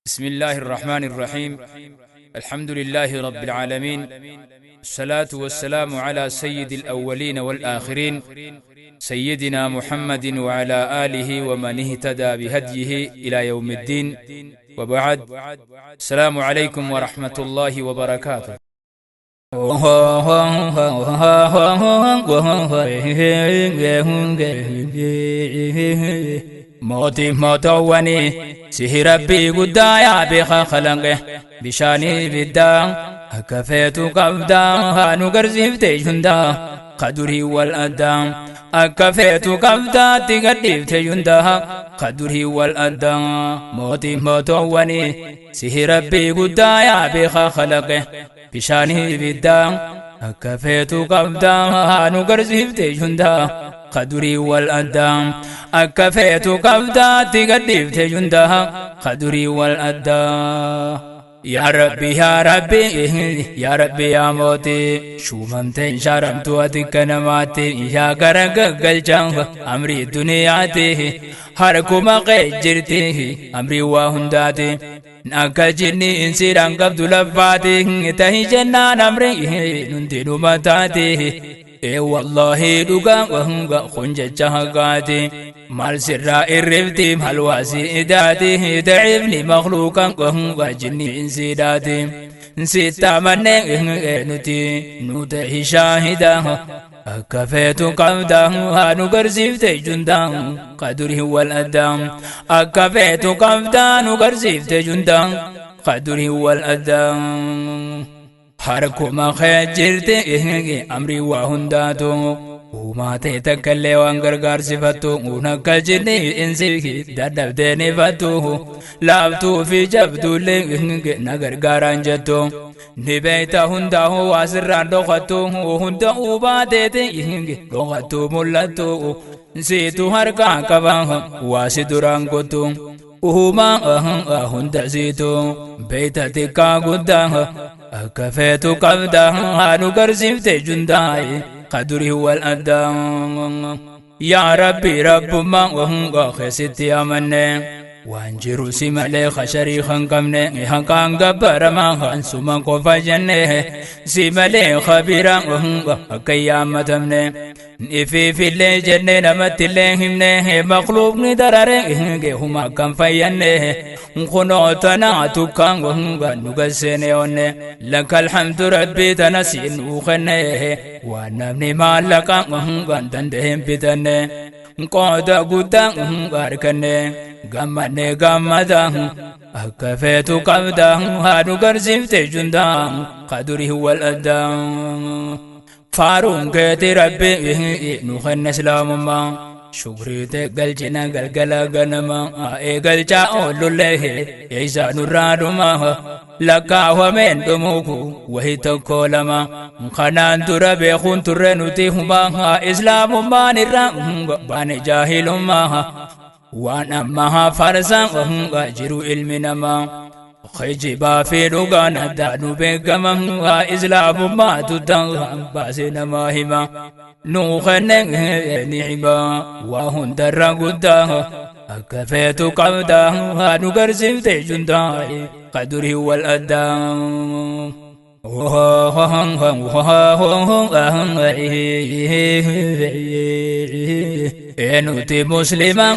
بسم الله الرحمن الرحيم. الحمد لله رب العالمين، الصلاة والسلام على سيد الأولين والآخرين، سيدنا محمد وعلى آله ومن اهتدى بهديه إلى يوم الدين، وبعد. السلام عليكم ورحمة الله وبركاته. موتي موتواني سه ربي قدايا بخا خلقه بشاني بدا أكفيت قبدا نقرزف تجندا قدره والأدام أكفيت قبدا تقدف تجندا قدره والأدام. موتي موتواني سه ربي قدايا بخا خلقه بشاني بدا أكفيت قبدا نقرزف تجندا قدري والأدام أكفيت قبدا تقدف تجندا قدري والأدام. يا ربي يا ربي يا ربي يا موتي شو ممتن شرمت وتكنماتي يا غرق قلجان أمري دنياتي هركما قجرتي أمري وهنداتي نكجني إنسيران قبض لفاتي تهي جنان أمري ننتين متاتي اي والله دوغا وهنغا خنج جهقاتي مال سرا الرفتي مال واسي إداتي دعفني مخلوقا وهنغا جني إنسيداتي نسيت مني نتي نوته شاهدا أكفيت قبدا نقرزفت جندا قدره والأدام أكفيت قبدا نقرزفت جندا قدره والأدام. حركما خجرت أمري وهنداتو وما تتكلي وانغرغار صفتو ونكجني إنسيه دردبتني فتو لابتو في جبتو لنغ نغرغاران جتو نبيت هنده واسران دوختو هنده وباتتي دوختو ملتو نسيتو هركا كباه واسدران كتو وهما هند زيتو بيتتك قداه أكفيت قبدا نقرزفت جنداي قدره والأدام. يا ربي رب ما وهنغا خست يا وانجرو سمالي خشري خنقمني هنقان قبر ما خنسوما قفا جنة سمالي خبيرا وهنغا قيامتمني إفي في اللي جنة نمت اللي همني مخلوق ندراري هما كم فيني خنوتنا تكان وهنغا نقسني وني لك الحمد ربي تنسين وخني ونمني ما لك وهنغا دندهم بتني قعد قدا أركني غمني غمدا أكفيت قبدا نقرزفت جندا قدره والأدام. فارون كيت ربي نخن اسلام ما شكري تقلجنا قلقلا غنما ايقلجا أولو له يسا نرادما لكا ومن دموكو وهي تقولما خنان تربي خون ترنتهما اسلام ما نرام بان جاهل ما وانا ما فرسا جرو علمنا ما خجبا في لغانا دانو بكما إسلام ما تدان باسنا ما هما نوخن نعما وهن درقدا أكفيت قبدا نقرزفت جندا قدره والأدام. نوتي مسلما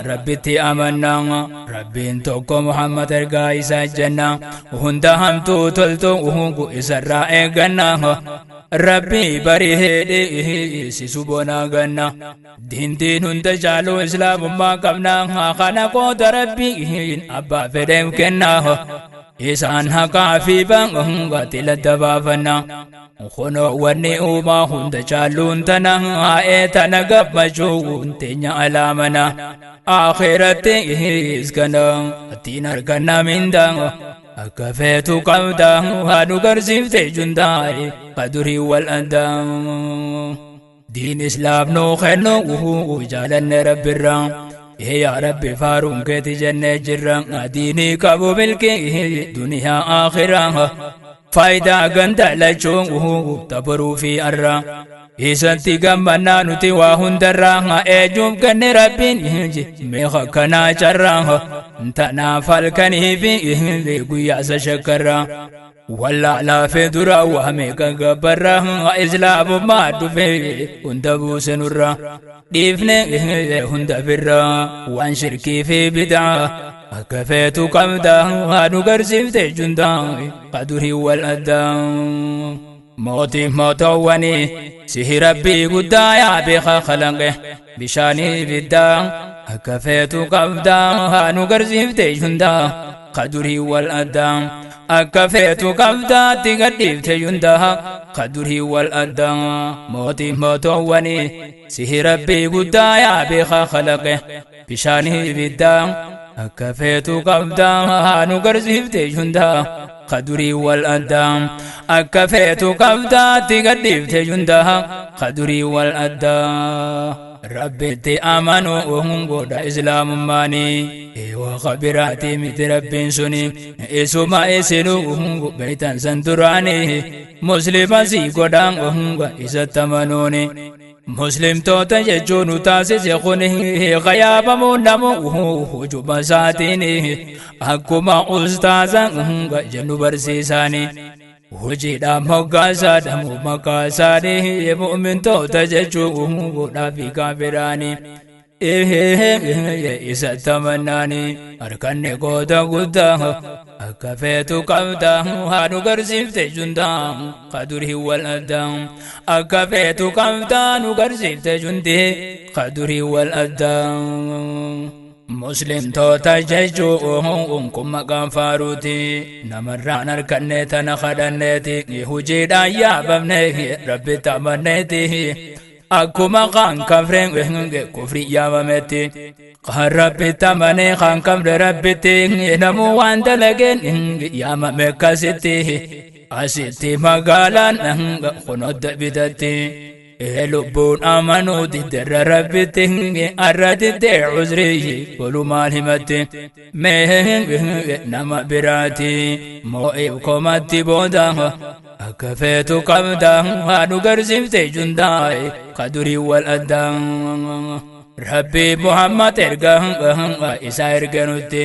ربتي أمنا ربين توكو محمد إرقا جنة هند همتو تلتو وهنكو إسراء غنا ربي بريه سيسوبونا غنا دين دين هند جالو إسلام ما قبنا خانا قود ربي أبا فرم كنا إسان حقا في بانغ تلدبافنا خنو وني أوما هند جالون تنا آيتنا قبجون تنيا علامنا آخرتي إسكنا تينار كنا من دا أكفيت قبدا نقرزفت جنداي قدري والأدام. دين إسلام نو خنو وجالن رب الرام يا ربي فارون كت جنة جرا ديني كابو ملكي دنيا آخرة فايدة غند لچو تبرو في الرا Isanti gammannaa nuti waa hundarraa eenyuuf kenne rabbiin meeqa kanaa carraa tanaaf halkanii fi guyyaa isa shakkarraa wallaalaa fi dura waa meeqa gabbarraa islaamummaa dhufe hunda buuse nurraa dhiifne hunda birraa waan shirkii fi bidaa akka feetu qabdaa nu garsiifte jundaa qadurii wal addaa. Mootii mootowwanii sihi rabbii guddaa yaa beekaa kalaqe bishaanii ibiddaa akka feetu qabdaa nu garsiifte jundaa kadurii wal addaa akka feetu qabdaa itti gadhiifte jundaa kadurii wal addaa. Mootii mootowwanii sihi rabbii guddaa yaa beekaa kalaqe bishaanii ibiddaa akka feetu qabdaa nu garsiifte jundaa kadurii wal addaa akka feetu qabdaa itti gadhiifte jundaa kadurii wal addaa. Rabbitti amanuu godha islaamummaanii waaqa biraatii miti rabbiin suni isuma isinuu beeytan san duraanii muslima sii godhaan isatti amanuuni. Muslimtoota jechuun nu taasise kuni qayyaabamuun namu hujuma isaatiin akkuma ustaaza jennu barsiisaanii. Hojiidhaan moggaasaa dhamuu maqaa isaanii mu'mintoota jechuun godhaa fi kaafiraanii. Isatti amannaanii harkanne goota guddaa akka feetu qabdaa haa nu garsiifte jundaa kadurii wal addaa akka feetu qabdaa nu garsiifte jundii kadurii wal addaa. Muslimtoota jechuun kun maqaan faaruuti namarraan harkanne tana kadhanneeti hojiidhaan yaabamne rabbitti amanneeti akkuma kaan kafreen kufri yaamametti kan rabbitti amanee kan kafre rabbitti namuu waan dalageen yaamame akkasitti asitti magaalaan kunodda bitatti. Lubbuun amanuu diddarra rabbitti arra diddee cuzrii walumaan himatti mee nama biraati moo'iif komatti booda akka feetu qabda haa nu garsiifte jundaa kadurii wal addaa. Rabbi Muhammad erga isaa erga nutti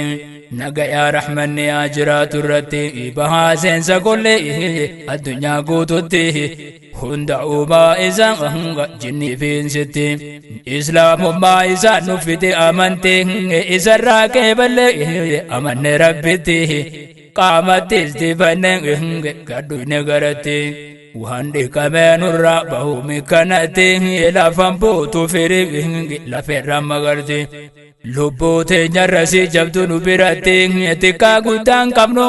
nagayaa rahmanni haa jiraatu irratti bahaa seensa kollee addunyaa guututti hunda uumaa isaa jinnii fi insitti islaamummaa isaa nuffite amantii isarraa qeeballee amanne rabbitti qaamattis dibanne gadhuine garatti waan dhiqamee nurraa bahuumi kanatti lafan buutu firii lafeerra magarti. Lubbuu teenyarra si jabdu nu biratti xiqqaa guddaan qabnu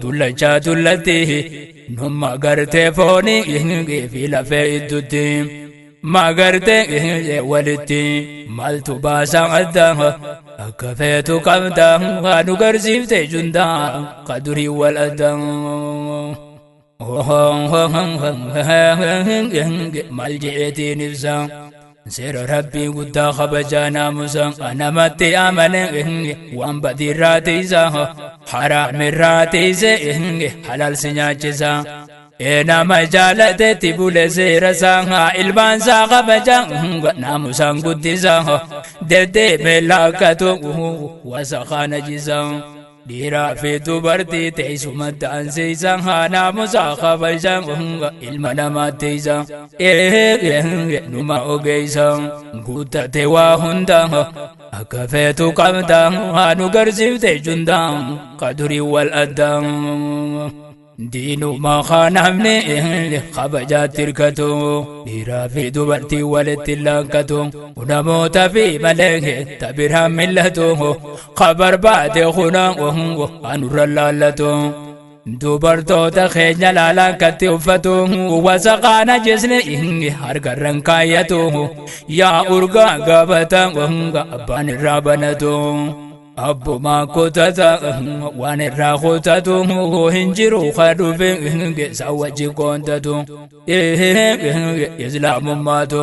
dullachaa dullatti nu magartee foonii fi lafee iddutti magartee walitti maaltu baasaa adda akka feetu qabda haa nu garsiifte jundaa kadurii wal adda. Maal je'eetiin ibsa seera rabbii guddaa kabajaa naamusa namatti amane waan badiirraa tiisa haraamirraa tiise halaal si nyaachisa. Nama jaalatetti bule seera isaa ilmaan isaa kabaja naamusaan guddisa deddeemee laakkatu wasaqaa najisa. Dhiiraa fi dubartii teessuma ta'ansiisa naamusa kabaja ilma namaa teessa numa ogeessa guuttate waa hunda akka feetu qabda haa nu garsiifte jundaa kadurii wal addaa. Diinuma kanamni kabajaatti hirkatu dhiiraa fi dubartii walitti laakkatu namoota fi malee tabiraan millatu kabarbaade kuna anurra laallatu. Dubartoota keenya laalaan katti uffatu wasaqaana jisni harkarran kaayyatu yaa urgaa gabata abbaan irraa banatu. Abbuma kutata waan irraa kutatu hin jiru kadhufe geessa wajji koontatu islaamummaatu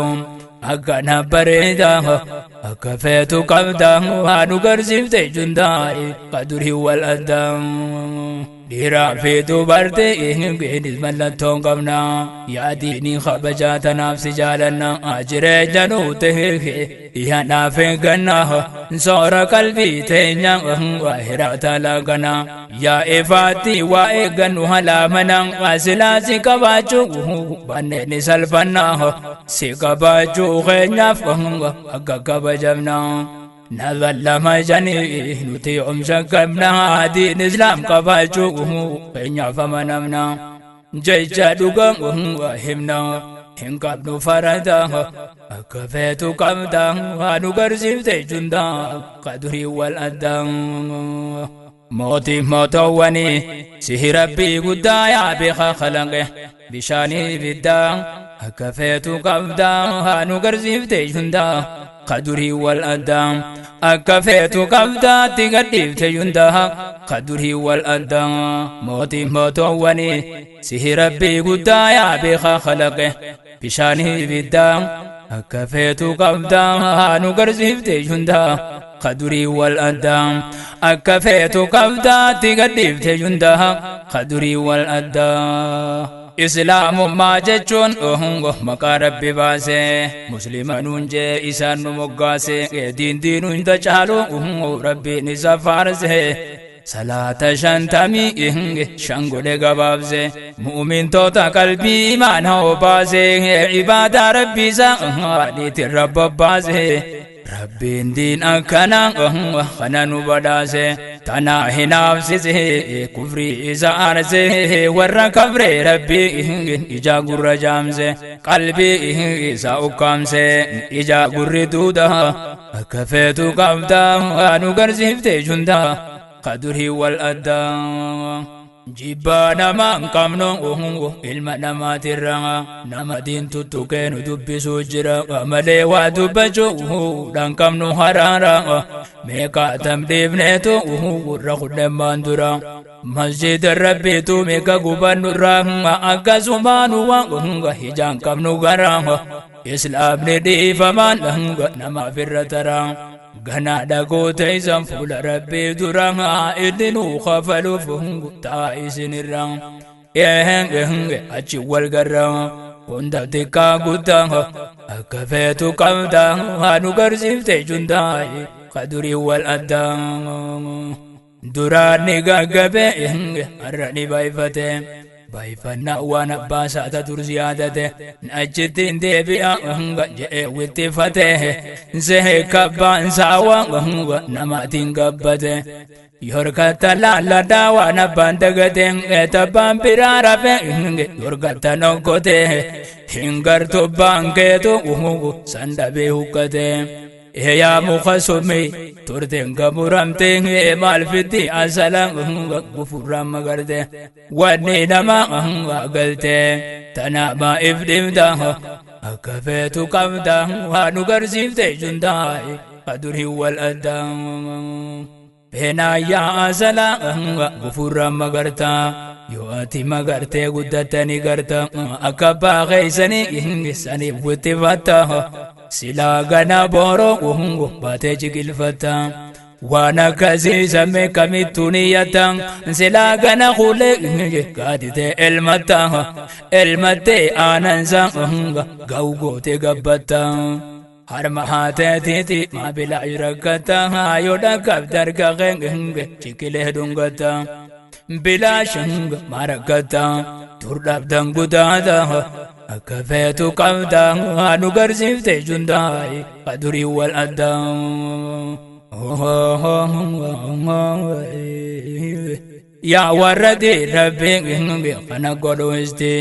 akkana bareeda Akka feetu qabda waan nu garsiifte jundaa'e qadurii wal addaa. Dhiiraa fi dubartii geenis mallattoon qabna. Yaadiin kabajaa tanaaf si jaalanna. Jireenya nuu ta'e dhiyaanaaf eegganna. Soora qalbii teenya waa hiraata laaqana. Yaa ifaatti waa eeggannu halaamana. Silaa si qabaachuu baannee ni salphanna. Si qabaachuu keenyaaf akka kabajamna. Nazallama janii nuti omsha qabna. Diin islaam qabaachuu keenyaaf amanamna. Jecha dhugaa himna. Hin qabnu farada. Akka feetu qabda waan nu garsiifte jundaa qadurii wal addaa. Mootii mootowwanii sihi rabbii guddaa yaa beekaa kalaqe bishaanii ibiddaa. Akka feetu qabda waan nu garsiifte jundaa qadurii wal addaa. Akka feetu qabdaatti gadhiifte jundaa qadurii wal addaa. Mootii mootowwanii sihi rabbii guddaa yaa beekaa kalaqe bishaanii ibiddaa. Akka feetu qabdaa waan nu garsiifte jundaa qadurii wal addaa. Akka feetu qabdaatti gadhiifte jundaa qadurii wal addaa. Islaamummaa jechuun maqaa rabbi baase muslima nuun jee isaan nu moggaase diin diin hunda caalu rabbiin isa faarse. Salaata 55 godhe gabaabse mu'umintoota qalbii imaana obaase ibaadaa rabbi isaa dhiitirra bobbaase. Rabbiin diin akkana kana nu badhaase tanaa hinaafsise kufrii isa aarse warra kafre rabbii ija gurra jaamse qalbii isa ukkaamse ija gurri duuda. Akka feetu qabda nu garsiifte jundaa qadurii wal addaa. Jibbaa namaa hin qabnu ilma namaatirra nama diin tuttuqee nu dubbisuu jira malee waa dubbachuudhaan qabnu haraara. Meeqaa tamdhiifneetu gurra kudhammaan dura masjida rabbiitu meeqa gubannurra akkasumaan waan hijaan qabnu gara. Islaamni dhiifamaan namaaf irra tara. Ganaa dhagoota isaan fuula rabbii dura inni nuu kafaluuf ta'a isinirra. Achi wal garra hunda xiqqaa guddaa akka feetu qabda nu garsiifte jundaa qadurii wal addaa. Duraan ni gaggabe har'a ni baay'ifate. Baay'ifannaa waan abbaa isaata dur siyaadate achitti hin deebi'a je'ee wittifate. Sehee kabbaan saawwa namaatiin gabbate. Yorkatta laalladhaa waan abbaan dagate tabbaan biraa rafe yorkatta nokkote. Hin gartu baankeetu san dhabee huqqate. Yaa muka summi turteen gamuramte maal fitti asala gufurraan magarte. Wanni nama galte tanaa if dhimda akka feetu qabda waan nu garsiifte jundaa qadurii wal addaa. Beenaa yaa asala gufurraan magarta yoo ati magartee guddattanii garta akka abbaa keessanii saniif wittifatta. Silaa gana booroo baatee jiqilfatta. Waan akkasii sammee kamittuu niyyata. Silaa gana kuulee gaaditee elmatta. Elmattee aanansa ga'u gootee gabbatta. Harma haateetiiti maabilaa rakkata. Yoo dhaqqabde harka kee jiqilee dhungatta. Bilaash maarakkata dur dhabdan guddaata. Akka feetu qabda nu garsiifte jundaa qadurii wal addaa. Yaa warra rabbii kana godhuusti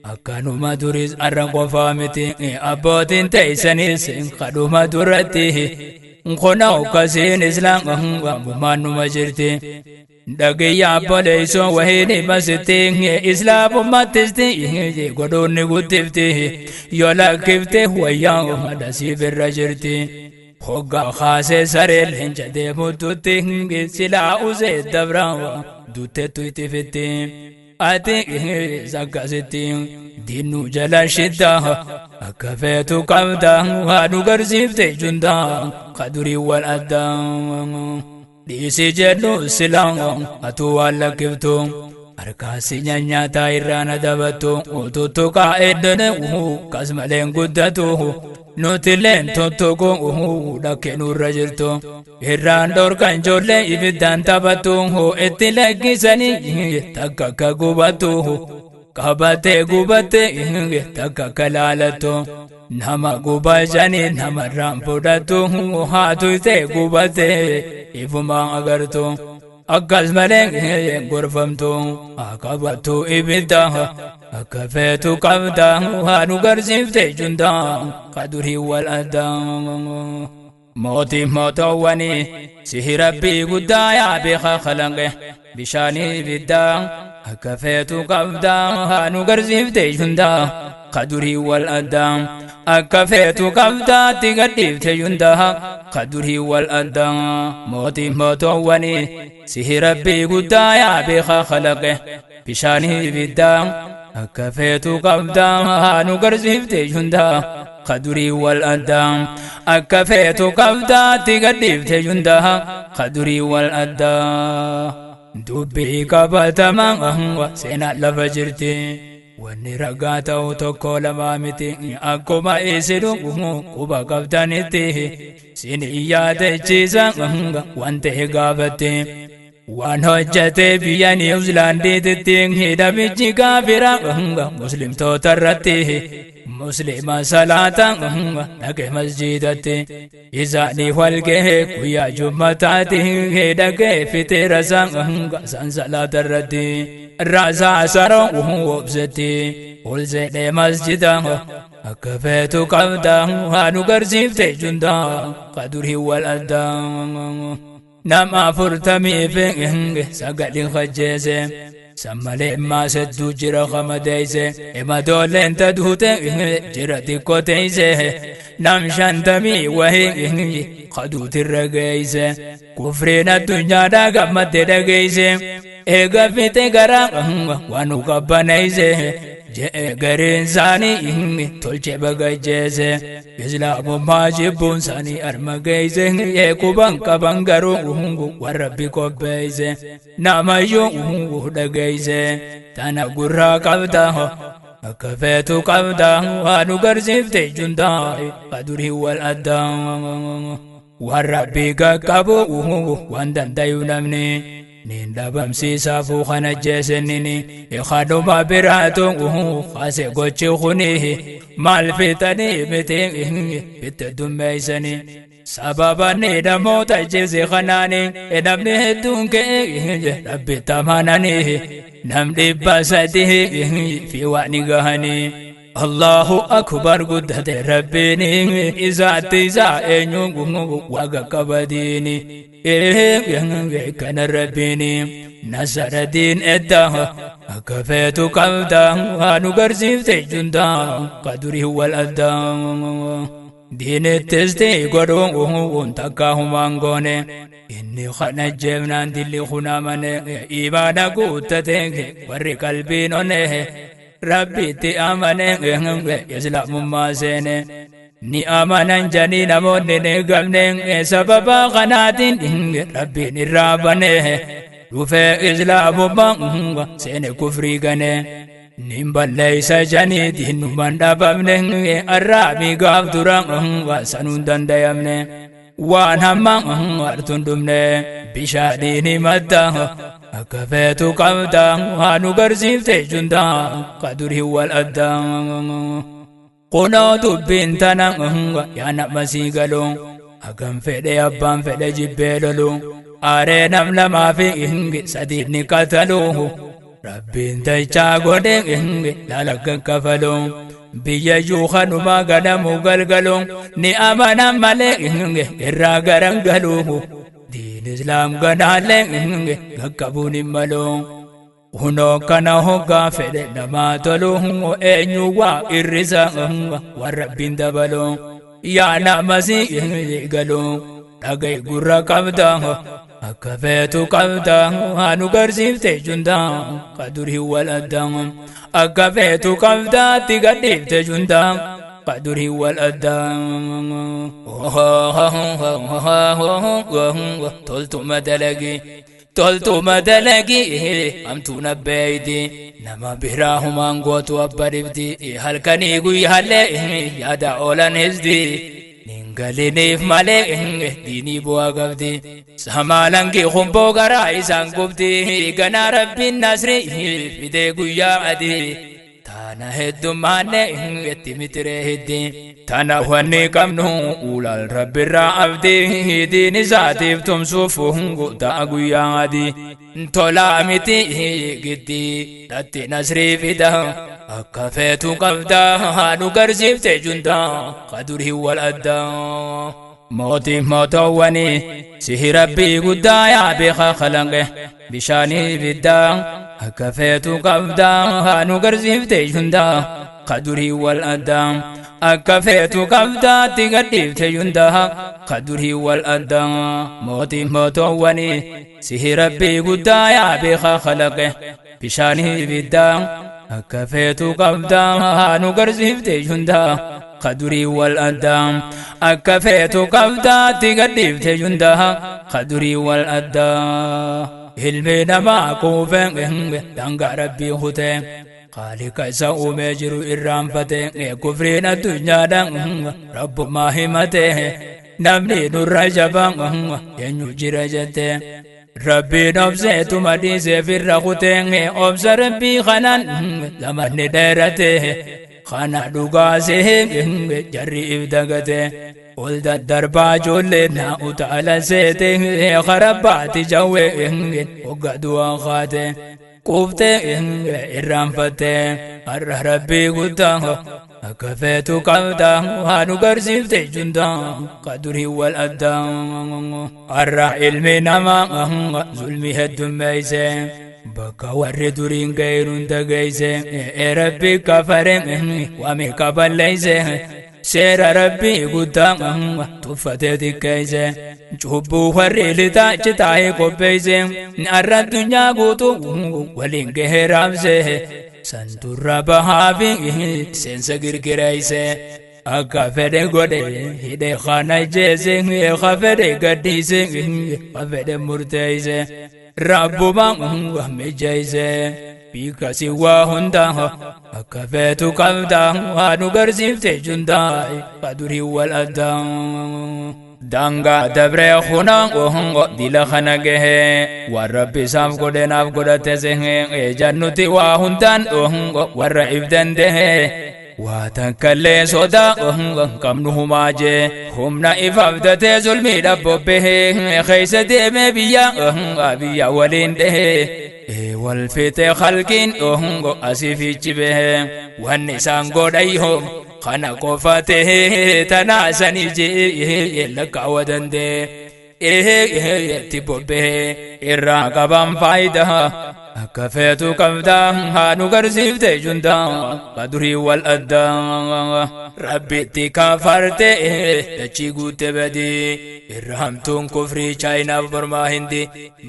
akkanuma duris arra qofaa miti abbootiin teessanis kadhuma duratti kuna akkasiin islaamummaan numa jirti. Dhagiyya abboleessoo wahiin masitti islaamummattisti godhuun ni guddifti yoo lakkifte wayyaa madasiif irra jirti. Hoggaa kaasee saree leenca deemututti silaa usee dabraa dutteettu itti fitti. Ati akkasitti Diinuu jala shiddaa akka feetu qabdaa haa nu garsiifte jundaa kadurii wal addaa. Dhiisi jedhu silaa atuu waan lakkiftu harkaasi nyanyaataa irraan adabattu tuttuqaa eddone kas maleen guddatu nutilleen tuttuqu dhakke nurra jirtu irraan dhorkan ijoollee ibiddaan taphattu itti lakkisanii takka akka gubattu qabatee gubattee takka akka laalattu nama gubajanii namarraan fudhattu haatu ta'e gubattee ifuma agartu akkas malee gorfamtu haa qabattu ibidda akka feetu qabda haa nu garsiifte jundaa kadurii wal addaa. Mootii mootoowwanii sihi rabbii guddaa yaa beekaa kalaqe bishaanii ibiddaa akka feetu qabdaa haa nu garsiifte jundaa kadurii wal addaa. Akka feetu qabdaatti gadhiifte jundaa kadurii wal addaa. Mootii mootoowwanii sihi rabbii guddaa yaa beekaa kalaqe bishaanii ibiddaa akka feetu qabdaa haa nu garsiifte jundaa kadurii wal addaa. Akka feetu qabdaatti gadhiifte jundaa kadurii wal addaa. Dubbii qabatamaa seenaa lafa jirti. Wanni ragaa ta'u tokko lamaa miti akkuma isinu quba qabdanitti sin yaadachiisa waan ta'e gaafatte. Waan hojjate biyya Niwuzilaandiitti hidhamichi kaafira muslimtoota irratti muslima salaata dhaqe masjiidatti isaanii walga'e guyyaa jummataatti dhaqe fixeera san salaata irratti raasaa saroo wobsetti ol seenee masjida akka feetu qabda haa nu garsiifte jundaa kadurii wal addaa. Nama 49 hajjeese sammalee maasedduu jira kamadeeyse imadoolleen taduute jira xiqqoo teeyse nam 50 wahii kaduutirra geeyse kufriin addunyaadhaa gammadde dhageeyse eega fixe gara waan nu qabbaneeyse je'e gariin isaanii tolche bagajjeese islaamummaa jibbuun isaanii arma geeyse quban qaban garuu warra rabbi qopheeyse namayyuu dhageeyse tana gurraa qabda akka feetu qabda haa nu garsiifte jundaa kadurii wal addaa. Waan rabbi qaqqabu waan dandayu namni niin dhabamsiisaafuu kana jeesennini ikaduma biraatu kaase gochi kuni maal fixanii miti bitte dummeeysani sababani namoota jeese kanaani namni hedduun ka'e rabbi tamanani nam 300 fi waan gahanii. Allahu akbar guddate rabbiini isaatti isaa eenyuun waaqa qabadiini kana rabbiini nasaradiin edda akka feetu qabda haa nu garsiifte jundaa kadurii wal addaa. Diinittis godhuun takka humaan goone inni kana jeefnaan dilli kunamane imaana guuttate warri qalbiin one rabbitti amane islaamummaa seene ni amanan janii namoonni ni gamne sababa kanaatiin rabbiin irraa bane dhufee islaamummaa seene kufrii gane nin balleeysa janii diinumaan dhabamne arraabii gaaf dura sanuun dandayamne waan hamma hartuun dhumne bishaaniin himadda akka feetu qabda haa nu garsiifte jundaa kadurii wal addaa. Kunoo dubbiin tana yaa nama sii galu hagam fedhe abbaan fedhe jibbee lolu aaree nam 2 fi 3 ni qatalu rabbiin dachaa godhe laalakka kafalu biyya yuukanumaa ganamu galgalu ni amanan malee irraa garan galu diin islaam ganaalee qaqqabuun hin malu. Kunoo kana hoggaa fedhe namaa tolu eenyu waa irrisa waan rabbiin dabalu yaa nama si galu dhaga'i gurra qabda Akka feetu qabda nu garsiifte jundaa qadurii wal addaa. Akka feetu qabdaatti gadhiifte jundaa qadurii wal addaa. Toltuma dalagi toltuma dalagi hamtuun abbeeyti nama biraa humaan gootu abba dhibdi halkanii guyyaallee yaada oolan hizdi. Ningaliniif malee diinii bu'aa qabdi. Samaalangi humboo garaa isaan gubdi ganaa rabbiin nasri fidee guyyaa adii. Tana heddummaanne itti mitiree hiddi. Tana wanni qabnu ulaal rabbirraa abdi diin isaatiif tumsuuf ta'a guyyaa adii. Tolaa miti giddi dhatti nasrii fida. Akka feetu qabda nu garsiifte jundaa qadurii wal addaa. Mootii mootoowwanii sihi rabbii guddaa yaa beekaa kalanqe bishaanii ibiddaa. Akka feetu qabda nu garsiifte jundaa qadurii wal addaa. Akka feetu qabdaatti gadhiifte jundaa qadurii wal addaa. Mootii mootoowwanii sihi rabbii guddaa yaa beekaa kalaqe bishaanii ibiddaa. Akka feetu qabdaa nu garsiifte jundaa qadurii wal addaa. Akka feetu qabdaatti gadhiifte jundaa qadurii wal addaa. Ilmi namaa kuufee daangaa rabbii kutee Khaliqa isa uumee jiru irraanfate kufriin addunyaadhaan rabbummaa himate namni nurra jabaan eenyu jira jette. Rabbiin obseetuma dhiisee firra kutee obsa rabbii kanaan zamanni dheerate kana dhugaasee jarri ibdagate. Ol daddarbaa ijoollee na utaala seete karabbaatti jawwee hogga du'aa kaate. Quuftee irraanfatte har'a rabbii guddaa akka feetu qabda nu garsiifte jundaa qadurii wal addaa. Har'a ilmi namaa zulmi heddummeeyse bakka warri duriin ga'een dhageeyse rabbi kafare waame kaballeeyse seera rabbii guddaa tuffatee xiqqeeyse cubbuu warri lixaa citaa'ee qopheeyse har'a addunyaa guutuu waliin gahee raabse santurra bahaa fi seensa girgireeyse. Akka fedhe godhe hidhe kana jeese ka fedhe gadhiise ka fedhe murteeyse rabbuma mijeeyse biikasi waa hundaa akka feetu qabda nu garsiifte jundaa qadurii wal addaa. Daangaa dabree hunaan ohongo dila kana gahee waan rabbi isaaf godhe naaf godhate sehee jannuti waa hundaan ohongo warra ibdan dehee. Waa takkallee sodaa qabnu humaa jee humna ifaaf datee zulmii dhabbobbehee keessa deemee biyya biyya waliin dhehee wal fiixee halkiin asii fiichi bahee wanni isaan godhayyoo kana qofa tahee tanaa sanii jee lakkaawwa dandee itti bobbehee irraa qaban faayidaa. Akka feetu qabdaa nu garsiifte jundaa qadurii wal addaa. Rabbitti kafarte dachii guutte badii irra hamtuun kufrii chaayinaaf mormaa hindi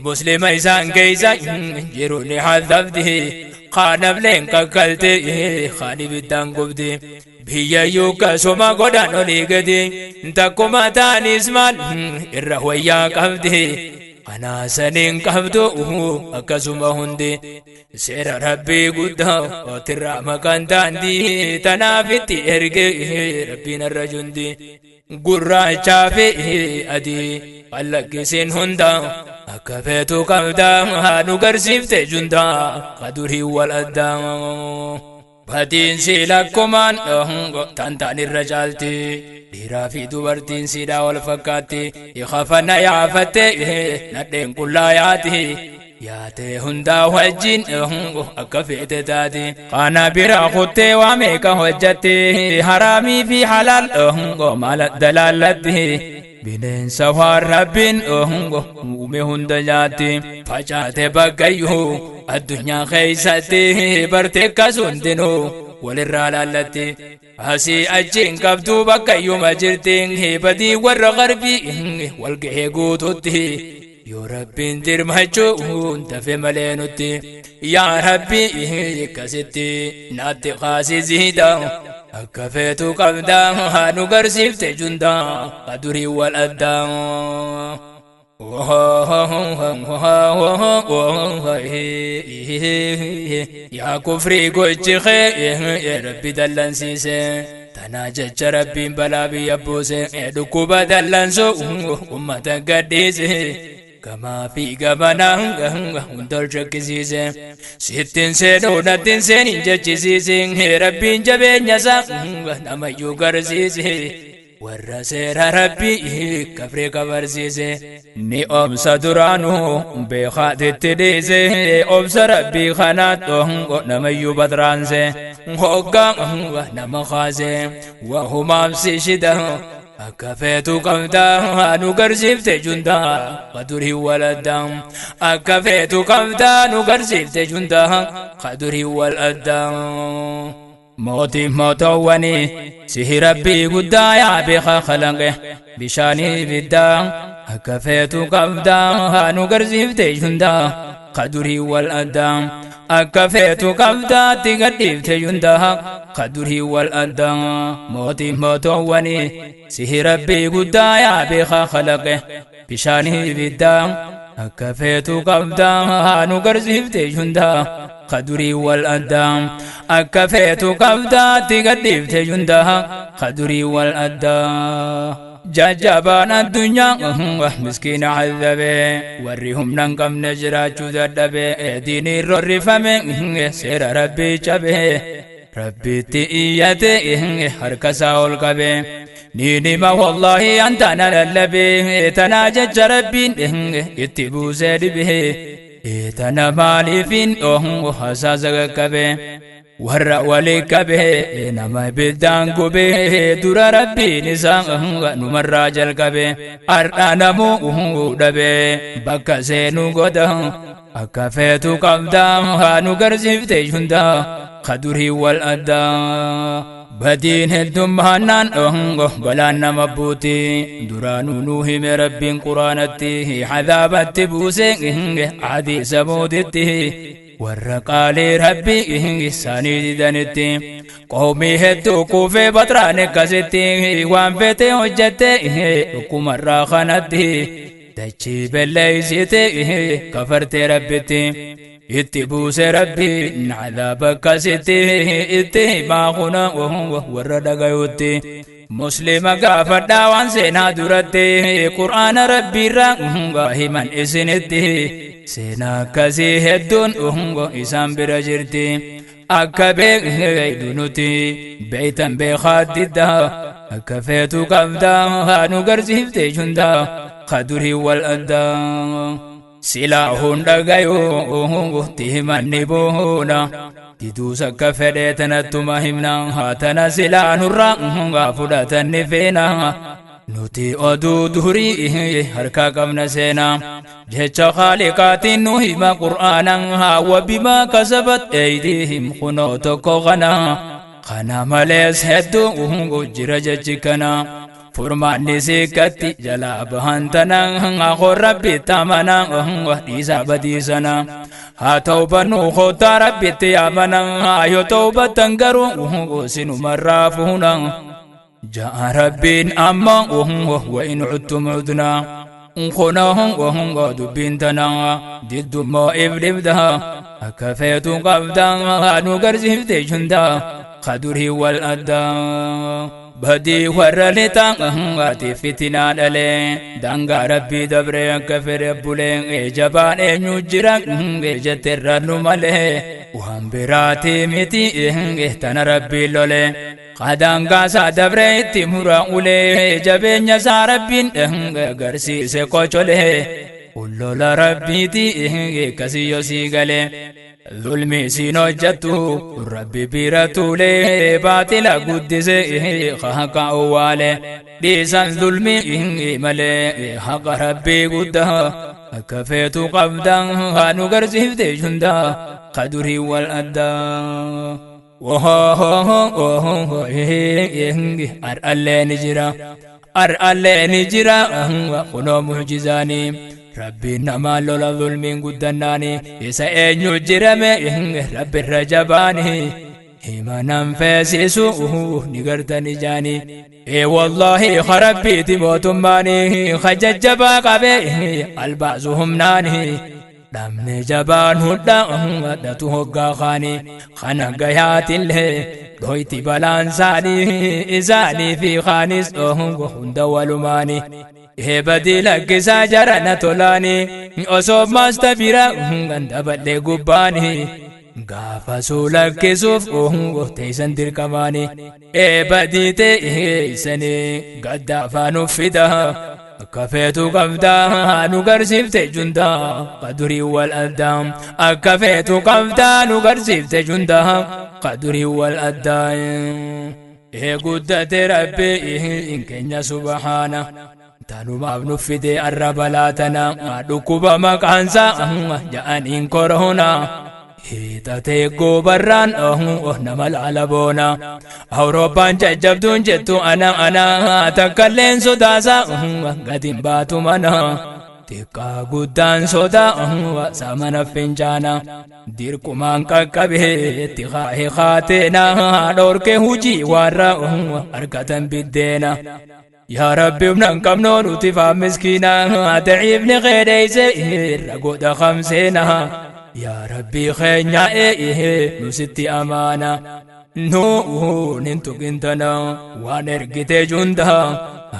muslima isaan keeysa jiru ni hadhabdi kaanafleen kakkalte kaan ibiddaan gubdi biyya akkasuma godhan olii gadi takkuma taanis maal irra wayyaa qabdi. Anaa saniin qabdu akkasuma hundi seera rabbii guddaa otirraa maqaan daandii tanaaf itti erge rabbiin irra jundi gurraachaa fi adii qallaqqisiin hunda akka feetu qabdaa nu garsiifte jundaa qadurii wal addaa. Badiinsi lakkumaan tantaan irra caalti dhiiraa fi dubartiin siidhaa wal fakkaatti ikafana yaafatte nadheen qullaa yaati yaatee hundaa wajjin akka feete taati kana bira kuttee waa meeqa hojjatti haraamii fi halaal maal dalaallatti bineensa waan rabbiin uume hunda nyaatti facaate bakkayyuu addunyaa keessatti barte akkas hundinuu walirraa laallatti asii achiin qabduu bakkayyuma jirti badii warra garbii walgahee guututti Yoo Rabbiin dirmachuun tafe malee nutti yaa Rabbi akkasitti naatti kaasisiidha akka feetu qabdaa nu garsiifte jundaa kadurii wal addaa. Yaa kufrii gochi kee Rabbi dallansiise tanaa jecha Rabbiin balaa biyya buuse dhukkuba dallansuu ummata gadhiise. Gamaa fi gamanaa hunda ol shakkisiise sittiin seenuu nattiin seenin jechisiise Rabbiin jabeenya isaa namayyuu garsiise warra seera Rabbii kafree kabarsiise ni obsa duraanuu beekaatitti dhiise obsa Rabbii kanaatti namayyuu batraanse hoggaa nama kaase wahumaamsi shida akka feetu qabdaa nu garsiifte jundaa kadurii waladdaa akka feetu qabdaa nu garsiifte jundaa kadurii waladdaa. Mootii mootowwanii sihi Rabbii guddaa yaa beekaa kalaqe bishaanii ibiddaa akka feetu qabdaa nu garsiifte jundaa kadurii waladdaa akka feetu qabdaatti gadhiifte jundaa kadurii wal addaa. Mootii mootowwanii sihi Rabbii guddaa yaa beekaa kalaqe bishaanii ibiddaa akka feetu qabdaa nu garsiifte jundaa kadurii wal addaa akka feetu qabdaatti gadhiifte jundaa kadurii wal addaa. Jajjabaan addunyaa miskiina cazabe warri humna hin qabne jiraachuu dadhabe diiniin rorrifame seera Rabbii cabe Rabbitti iyyate harka isaa ol qabe ni nima wallaahi antaana lallabe tanaa jecha Rabbiin itti buusee dhibe tana maaliifin hasaasa qaqqabe warra walii qabe nama ibiddaan gube dura Rabbiin isaa numarraa jalqabe har'a namuu dhabe bakka seenuu godha akka feetu qabdaa nu garsiifte hundaa kadurii wal addaa. Badiin heddummaannaan balaan nama buuti duraanuu nuu hime Rabbiin quraanatti cadaabatti buuse adii samuuditti warra qaalii Rabbii isaanii didanitti qoomii hedduu kuufee batraan akkasitti waan feete hojjette dhukkumarraa kanatti dachii belleeysite kafartee Rabbitti itti buuse Rabbiin cadaaba akkasitti itti himaa kuna warra dhagayutti muslima gaafadhaa waan seenaa duratti qur'aana Rabbiirraa himan isinitti seenaa akkasii hedduun isaan bira jirti akka beeknu nuti beeytan beekaa diddaa akka feetu qabdaa nu garsiifte jundaa kadurii wal addaa. Silaa hunda gayuu himanni buuna diduus akka fedhee tanattuma himna haa tana silaa nurraa fudhatanni feena nuti oduu durii harka qabna seenaa jecha Khaaliqaatiin nu hima qur'aanan haa wabimaa kasabat eeydiihim kunoo tokko kana kana malees hedduu jira jechi kana furmaanni sikkatti jalaa bahan tana hoo Rabbitti amana dhiisaa badiisana haa tawbannuu koottaa Rabbitti amana yoo tawbattan garuu sinumarraa fuuna ja'a Rabbiin amma wa in cudtum cudnaa kunoo dubbiin tana diddummoo ibdibda akka feetu qabdaa nu garsiifte jundaa kadurii wal addaa. Badii warra lixaa ati fitinaa dhalee daangaa Rabbii dabree akka fedhe bulee jabaan eenyu jira jetterra nu malee waan biraatii miti tana Rabbii lolee qadaangaa isaa dabree itti mura ulee jabeenya isaa Rabbiin agarsiise qocolee ullola Rabbiiti akkasii sii galee. Zulmi siin hojjettu Rabbi bira tuulee baatila guddise haqa owwaale dhiisan zulmi malee haqa Rabbii guddaa akka feetu qabdaa nu garsiifte jundaa kadurii wal addaa. Ar'allee ni jira ar'allee ni jira kunoo mucjizaanii. Rabbiin namaan lola zulmiin guddannaani isa eenyu jirame rabbirra jabaani himanan feesisu ni gartani jaani. Ee wallaahi rabbiiti mootummaani kajajjabaa qabe albaasu humnaani dhabne jabaan hudha dhatu hoggaa kaani kana gayaatillee dhoyti balaan isaanii isaanii fi kaanis hunda walumaani. Eebadii lakkisaa jarana tolaani osoo maasta bira ganda bal'ee gubbaani gaafa suu lakkisuuf teessan dirqamaani. Eebadii teessanii gadda afaan uffida akka feetu qabdaa nu garsiifte jundaa qadurii wal addaa akka feetu qabdaa nu garsiifte jundaa qadurii wal addaa. Ee guddate rabbi keenya subhaana tanumaaf nu fide arra balaa tana dhukkuba maqaansaa ja'aniin koronaa hiixatee goobarraan nama laala boona Awurooppaan jajjabduun jettu ana ana takkalleen sodaasaa gatiin baatu mana xiqqaa guddaan sodaa samana fincaana dirqumaan qaqqabee itti kaa'ee kaateena dhorke hujii warra argatan biddeena. Yaa Rabbi humna hin qabnoo nuti faa miskiina daciifni qeedheeyse irra godha kamseena. Yaa Rabbi keenya nu sitti amaana. Nuun hin tuqintana waan ergite junda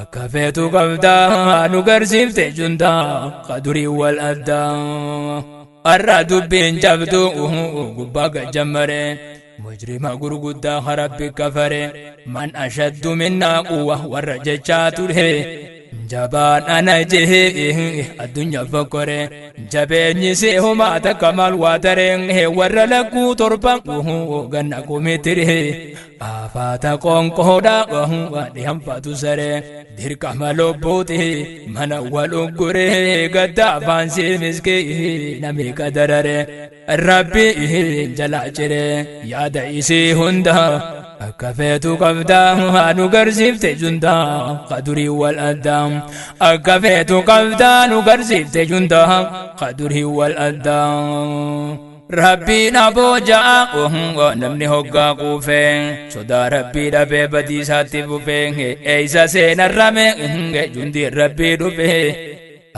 akka feetu qabdaa nu garsiifte junda qadurii wal addaa. Arra dubbiin jabdu gubbaa gajjammare mujrima gurguddaa rabbi kafare man ashaddu minnaa quwwa warra jechaa ture jabaan ana jehe addunyaa fokkore jabeenyi see homaa takka maal waa taree warra lakkuu torba ganna kumitire afaata qoonqoodha dhihanfatu saree dirqama lubbuuti mana wal uggure gadda afaan sii miskii nami qadarare rabbi jalaa cire yaada isii hunda akka feetu qabdaa nu garsiifte jundaa qadurii wal addaa akka feetu qabdaa nu garsiifte jundaa qadurii wal addaa. Rabbiin aboo ja'a namni hoggaa quufee sodaa rabbii dhabee badiisaatti fufee eeysa seenarrame jundiin rabbii dhufee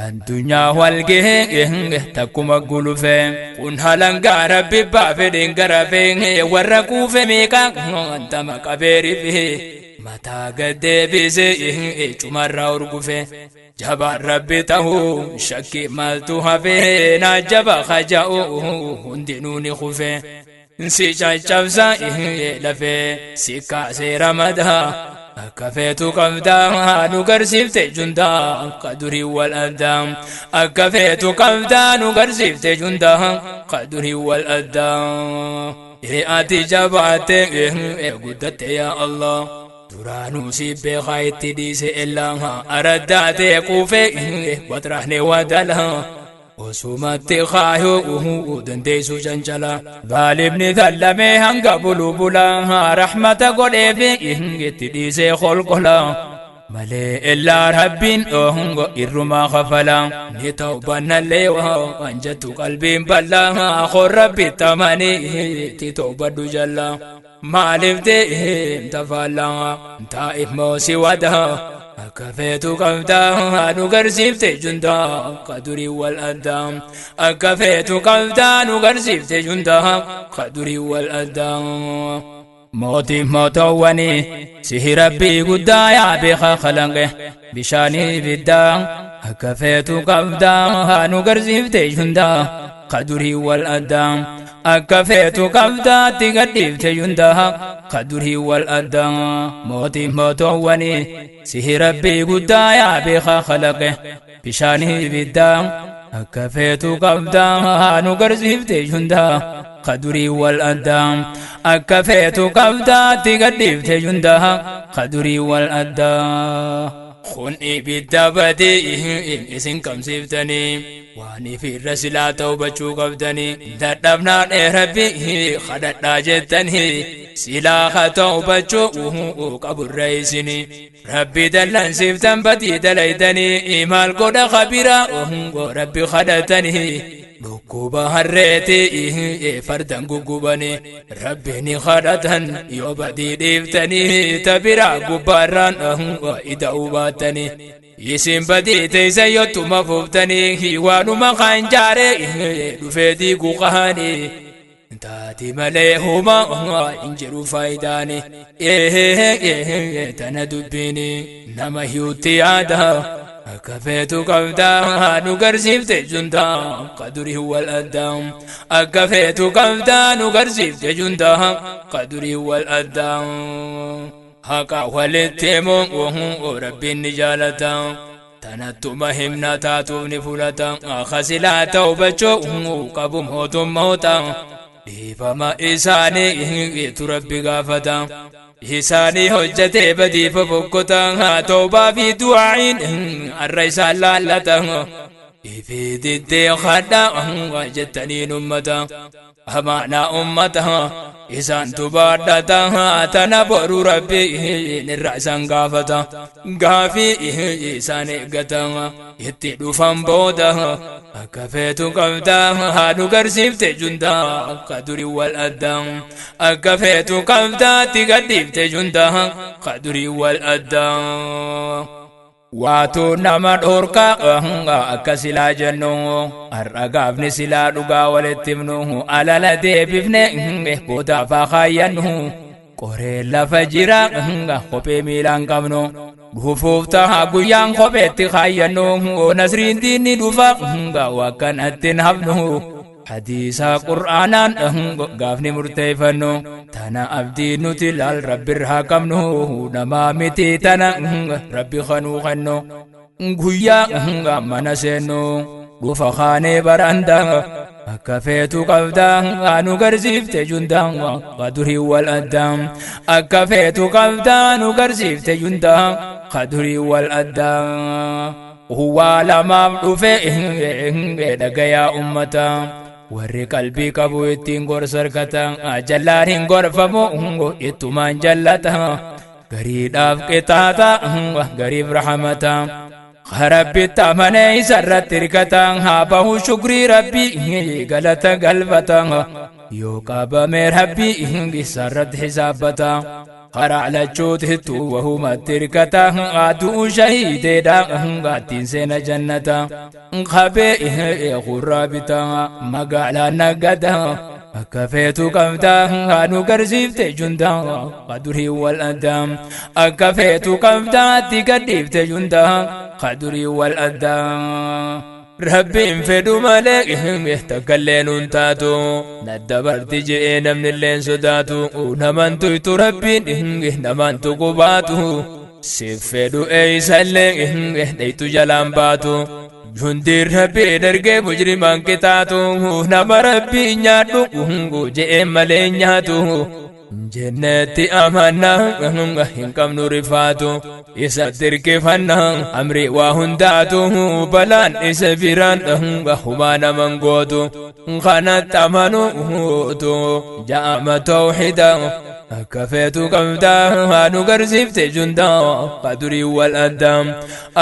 addunyaa walgahee takkuma gulufee kun halangaa rabbi baafedheen garafee warra quufe meeqa antama qabee rifee mataa gaddeebisee cumarraa urgufe jabaan rabbi ta'uu shakkii maaltu hafee naa jaba kaja'u hundinuu ni kufe si caccabsa lafee si kaasee ramadaa akka feetu qabdaa nu garsiifte jundaa qadurii wal addaa akka feetu qabdaa nu garsiifte jundaa qadurii wal addaa. Ee ati jabaatte guddatte yaa Allah duraanuu si beekaa itti dhiise illaa araddaatee quufee watraahne wadalaa osumatti kaayuu dandeessu cancala baalibni tallamee hanga bulu bulaa rahmata godheefi itti dhiisee kolkola malee illaa rabbiin hongo irrumaa kafala ni tawbannallee waan jettu qalbiin bal'aa kor rabbi tamanii itti tawbadhu jalla maaliif deemta faallaa taa'if moosi wadaa akka feetu qabdaa nu garsiifte jundaa qadurii wal addaa akka feetu qabdaa nu garsiifte jundaa qadurii wal addaa. Mootii mootowwanii sihi rabbii guddaa yaa beekaa kalanqe bishaanii ibiddaa akka feetu qabdaa nu garsiifte jundaa qadurii wal addaa akka feetu qabdaa itti gadhiifte jundaa qadurii wal addaa. Mootii mootowwanii sihi rabbii guddaa yaa beekaa kalaqe bishaanii ibiddaa akka feetu qabdaa nu garsiifte jundaa qadurii wal addaa akka feetu qabdaa itti gadhiifte jundaa qadurii wal addaa. Kun ibidda badii isin qabsiiftanii Waan ifirra silaa tawbachuu qabdanii dadhabnaan rabbi kadhadhaa jettanii silaa haa tawbachuu qaburra isinii rabbi dallansiiftan badii dalaydanii maal godha kabira rabbi kadhatanii dhukkuba harreeti fardan guggubanii rabbi ni kadhatan yoo badii dhiiftanii tabiraa gubbaarraan ida'uu baattanii isin badii teeysan yottuma fuuftanii waanuma kan jaare dhufee diiguu qaanii taati malee huma hin jiru faayidaani tana dubbiini nama hiyutti yaada akka feetu qabdaa nu garsiifte juntaa qadurii wal addaa akka feetu qabdaa nu garsiifte juntaa qadurii wal addaa haqa walitti himuun rabbiin ni jaalata tanattuma himna taatuuf ni fudhata kasilaa tawbachuu qabu mootummoota dhiifama isaanii itu rabbi gaafata isaanii hojjetee badiifa fokkota tawbaa fi du'aa'iin har'a isaan laallata ifii diddee kadha jettaniin ummata amaanaa ummata isaan tubaadhata tana boru rabbi irra isaan gaafata gaafii isaan eeggata itti dhufan booda akka feetu qabda nu garsiifte jundaa ka durii wal addaa akka feetu qabda itti gadhiifte jundaa ka durii wal addaa. Waatu nama dhorka akka silaa jennu har'a gaafni silaa dhugaa walitti himnu alala deebifne boodaaf haa kaayyannu qoree lafa jira kophee miilaan qabnu dhufuuf ta'a guyyaan kopheetti kaayyannu nasriin diinni dhufa wakkanatti hin hafnu hadiisa qur'aanaan gaafni murteeffannu tana abdii nuti laal rabbirraa qabnu namaa miti tana rabbi kanuu kennu guyyaa mana seennu dhufa kaanee baranda akka feetu qabda nu garsiifte jundaa qadurii wal addaa akka feetu qabda nu garsiifte jundaa qadurii wal addaa waa lamaaf dhufe dhagayaa ummata warri qalbii qabu ittiin gorsa argata jallaan hin gorfamu ittumaan jallata gariidhaaf qixaaxa gariif rahamata rabbitti amanee isarratti hirkata haa bahu shukrii rabbii galata galfata yoo qabame rabbii isarratti hisaabbata karaa lachuutittu wahumatti hirkata aduu shahiideedha ittiin seena jannata qabee gurraa bita magaalaa nagada akka feetu qabda nu garsiifte jundaa qadurii wal addaa akka feetu qabda itti gadhiifte jundaa qadurii wal addaa. Rabbiin fedhu malee takkallee nuun taatu naddabarti je'ee namnilleen sodaatu naman tuytu rabbiin naman tuqu baatu siif fedhu eeysallee dheytu jalaan baatu jundiin rabbiin ergee mujrimaan qixaatu nama rabbii nyaadhu je'ee malee nyaatu jennetti amanna hin qabnu rifaatu isa dirqifanna amri waa hundaatu balaan isa biraan humaa naman gootu kanatti amanuutu ja'ama tawxida akka feetu qabda nu garsiifte jundaa qadurii wal addaa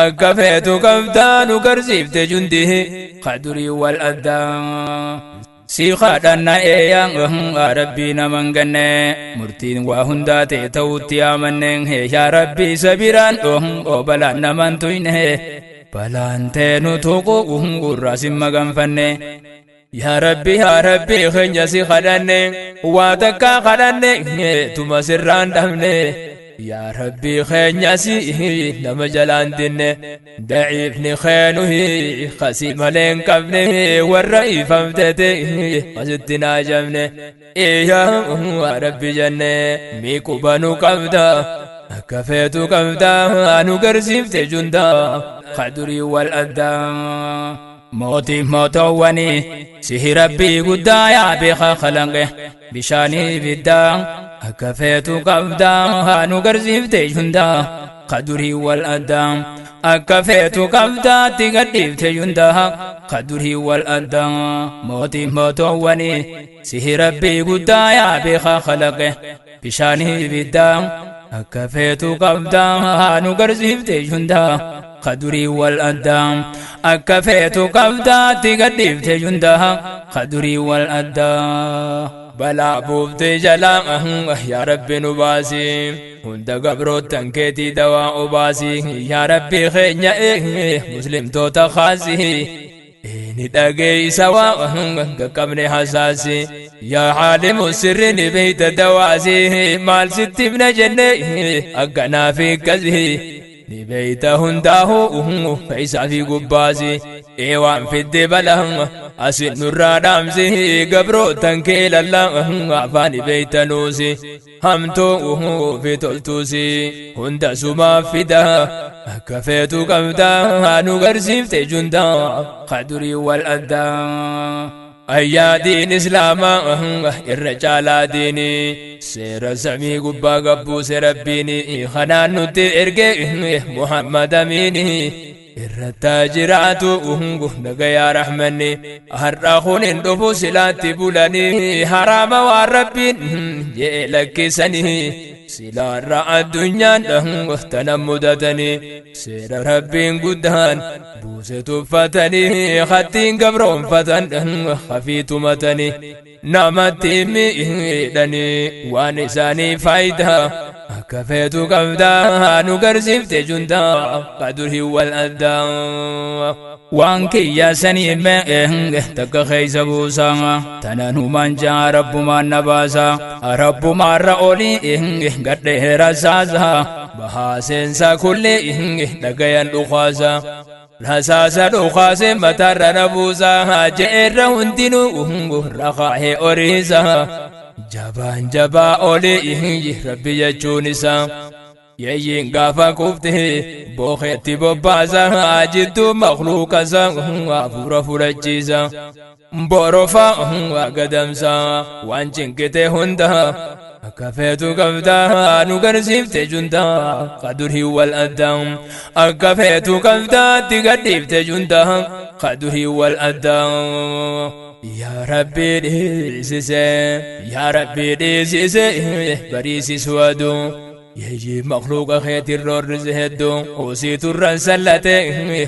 akka feetu qabda nu garsiifte jundii qadurii wal addaa. Si kadhanna eeyaa rabbii naman ganne murtiin waa hundaa ta'e ta'utti amanne yaa rabbii isa biraan balaan naman tuyne balaan teenu tuqu gurraa sin maganfanne yaa rabbi yaa rabbi keenya si kadhanne waa takkaa kadhanne tuma sirraan dhabne yaa rabbii keenya si nama jalaan dinne daciifni keenuhi kasii malee hin qabne warra ifamtete asitti naajamne yaa rabbi jenne miiquba nu qabda akka feetu qabda nu garsiifte jundaa kadurii wal addaa mootii mootowwanii sihi rabbii guddaa yaa beeka kalanqe bishaanii ibiddaa akka feetu qabdaa nu garsiifte jundaa kadurii wal addaa Akka feetu qabdaatti gadhiifte jundaa kadurii wal addaa mootii mootoowwanii sihi rabbii guddaa yaa beekaa kalaqe bishaanii ibiddaa akka feetu qabdaa nu garsiifte jundaa kadurii wal addaa akka feetu qabdaatti gadhiifte jundaa kadurii wal addaa balaa buuftee jalaa yaa rabbi nu baasi hunda gabroottan keetii dawaa obaasi yaa rabbi keenya muslimtoota kaasi ni dhageeysa waa qaqqabne hasaasi yaa caalimu sirri ni beeyta dawaasi maal sitti himna jenne akkanaa fi akkasi ni beeyta hundaahu feeysaa fi gubbaasi ee waan fidde bala asin nurraa dhaamsi gabrootan kee lalla afaan beeytanuusi hamtuu fi toltuusi hunda sumaa fida akka feetu qabdaa nu garsiifte jundaa kadurii wal addaa ayyaa diin islaamaa irra caalaa diini seera samii gubbaa gabbuuse rabbiini kanaan nutti erge Muhammad amiini irrattaa jiraatu nagayaa rahmanni har'a kun hin dhufu silaatti bulanii haraama waan rabbiin jee lakkisanii silaarra addunyaan tana mudatanii seera rabbiin guddaan buuse tuffatanii hattiin gabroonfatan hafii tumatanii namatti miidhanii waan isaanii faayidaa akka feetu qabdaa nu garsiifte jundaa kadurii wal addaa waan kiyya sanii mee takka keeysa buusaa tanaan humaan jaa rabbumaan na baasaa rabbumaarra olii gadheera saasaa bahaa seensaa kulli dhagayan dhukaasaa rasaasa dhukaase mataarra na buusaa je'eerra hundinuu rakaahee oriisaa jabaan jabaa olii rabbi jechuun isaa yeeyyiin gaafa kufte bookeetti bobbaasa jidduu makluuqasa hafuura fudhachiisa borofa gadamsa waan cinqite hunda akka feetu qabdaa nu garsiifte jundaa kadurii wal addaa akka feetu qabdaatti gadhiifte jundaa kadurii wal addaa yaa rabbii dhiisise yaa rabbii dhiisise bariisisu aduu yeeyyii makluuqa keetiin roorrise hedduu usii turran sallate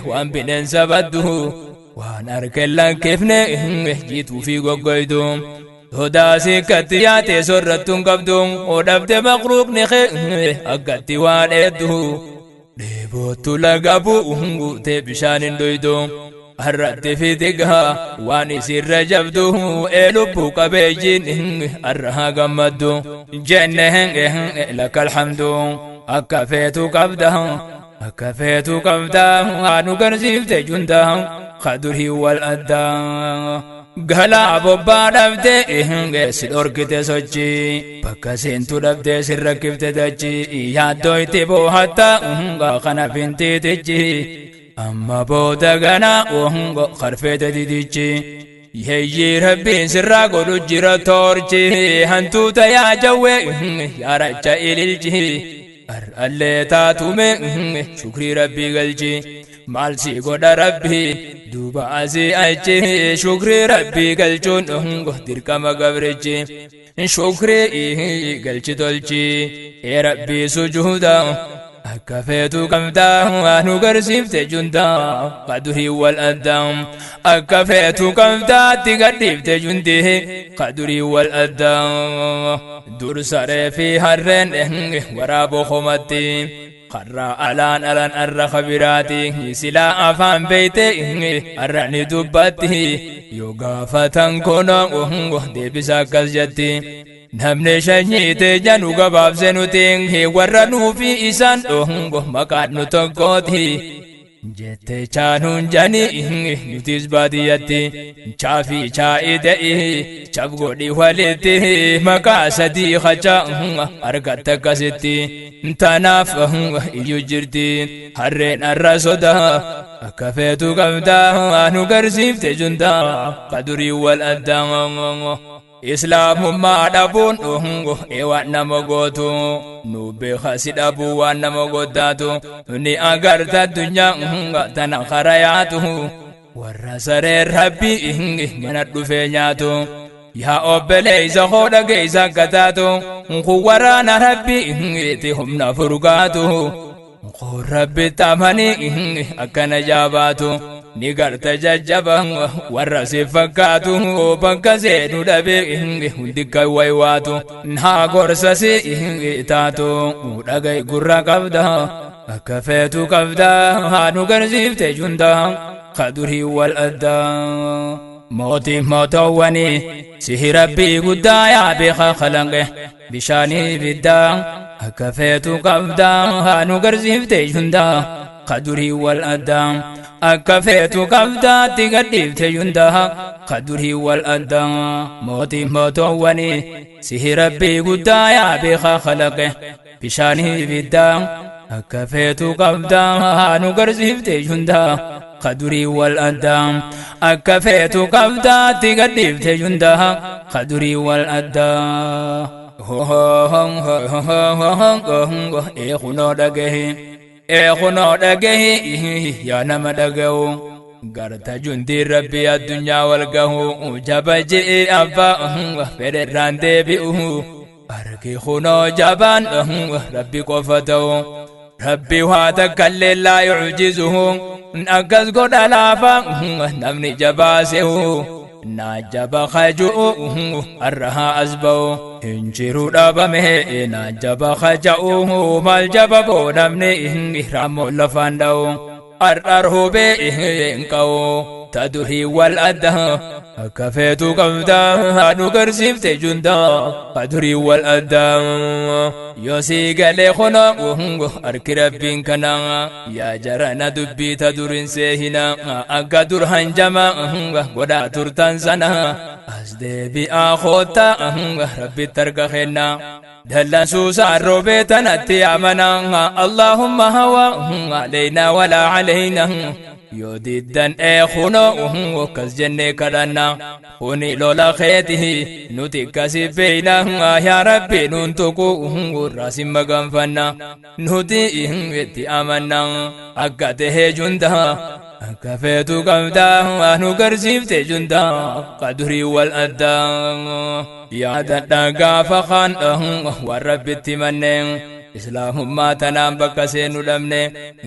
waan bineensa baddu waan harka lakkifne jiituu fi goggoydu sodaasii akkatti yaate sorrattuun qabdu odhabde makluuqni kee akkatti waan hedduu dheebootu laga bu'u guutee bishaan hin dhuydu har'atti fidigaa waan isirra jabdu ee lubbuu qabeeyyiin har'a haa gammaddu jenne laka alhamdu akka feetu qabda akka feetu qabda nu garsiifte junda kadurii wal addaa galaa bobbaa dhabde si dhorkite sochii bakka seentu dhabde si rakkifte dachii yaaddoo itti boohatta kana fintiitichi amma booda gana karfeete didichi yeeyyii rabbiin sirraa godhu jira toorchi hantuuta yaa jawwee yaa racha ililchi har'allee taatume shukrii rabbii galchi maal si godha rabbii duuba asii achi shukrii rabbii galchuun dirqama gabrichi shukrii galchi tolchi ee rabbii sujuuda akka feetu qabdaa nu garsiifte jundaa kadurii wal addaa akka feetu qabdaatti gadhiifte jundii kadurii wal addaa dur saree fi harreen waraaboo komatti karraa alaan alaan arra kabiraati silaa afaan beeyte har'a ni dubbatti yoo gaafatan kunoo deebisa akkas jetti namni shanyii teenya nu gabaabse nuti warra nuufi isaan maqaan nu tokkooti jette chaanuun jani nutis baadiyyatti chaafi chaa'ii de'i chaf godhi walitti maqaa sadii hacha argatte akkasitti tanaaf iyyuu jirti harreen arra sodaa akka feetu qabdaa nu garsiifte jundaa kadurii wal addaa. Islaamummaa dhabuun waan nama gootu, nu beeka si dhabuu waan nama goddaatu. Ni agarta addunyaa tana karayaatu, warra sareen Rabbii mana dhufee nyaatu. Yaa obboleessa koo, dhageessa akka taatu, kun waraana Rabbii itti humna furgaatu. Kun Rabbi tamanii akkana jaabaatu, ni garta jajjaba warra si fakkaatu, bakka seenu dhabee hundi kan waywaatu. Naa gorsa si taatu dhagay, gurra qabda, akka feetu qabda, haa nu garsiifte junda kadurii wal addaa. Mootii mootowwanii sihi Rabbii guddaa, yaa beeka kalanqe bishaanii ibiddaa, akka feetu qabda, haa nu garsiifte junda kadurii wal addaa. Akka feetu qabdaatti gadhiifte junda kadurii wal addaa. Mootii mootowwanii sihi Rabbii guddaa, yaa beeka kalaqe bishaanii ibiddaa, akka feetu qabda, haa nu garsiifte junda kadurii wal addaa. Akka feetu qabdaatti gadhiifte junda kadurii wal addaa. Eekunoo dhagahi, eekunoo dhagahi, yaa nama dhaga'u, garta jundiin Rabbii addunyaa wal gahu, jaba je'e abbaa fedherraan deebi'u. Argi kunoo jabaan Rabbi qofa ta'u, Rabbi waa takkallee laa yucjizuhu. Akkas godha laafa namni jabaasehu, naa jaba kaju'u har'a as ba'u hin jiru dhabame. Naa jaba kaja'u maal jaba boo, namni raammoo lafaan dha'u har'a roobee hin qa'u. Ta durii wal adda, akka feetu qabda, nu garsiifte junda ka durii wal adda. Yoo sii galee kunoo harki Rabbiin kana, yaa jarana dubbii ta durin seehina, akka dur hanjama godhaa turtan sana as deebi'aa koota, Rabbitti harka kenna. Dallansuusaan roobee tanatti amana, Allahumma hawa alaynaa walaa alaynaa. Yoo diddan eekunoo akkas jennee kadhanna, kuni lola keeti nuti akkasi beeyna. Yaa Rabbi nuun tuqu irraa maganfanna, nuti itti amanna akka tahee junda. Akka feetu qabda, nu garsiifte junda kadurii wal addaa. Yaadadha gaafa kaan waan Rabbitti manneen Islaamummaa tanaan bakka seenu dhabne,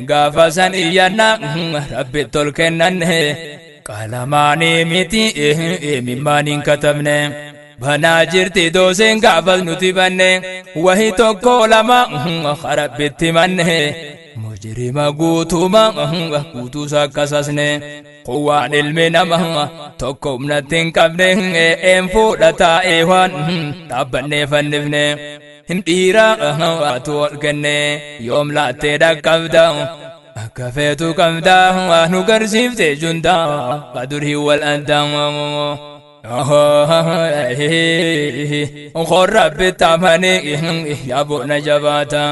gaafa san iyyanna Rabbi tol kennanne, qalamaanii miti mimmaaniin katabne. Banaa jirti dooseen gaafas nuti banne, wahi tokko lama Rabbitti manne, mujrima guutuma guutuusa akkasasne. Waan ilmi nama tokko humnatti hin qabne een fuudha taa'ee waan dhaabbannee fannifne, hin dhiira waatu ol kenne, yoom laattee dhaqqabda? Akka feetu qabda, nu garsiifte junda kadurii wal addaa. Rabbi tamanii yaaboo jabaata,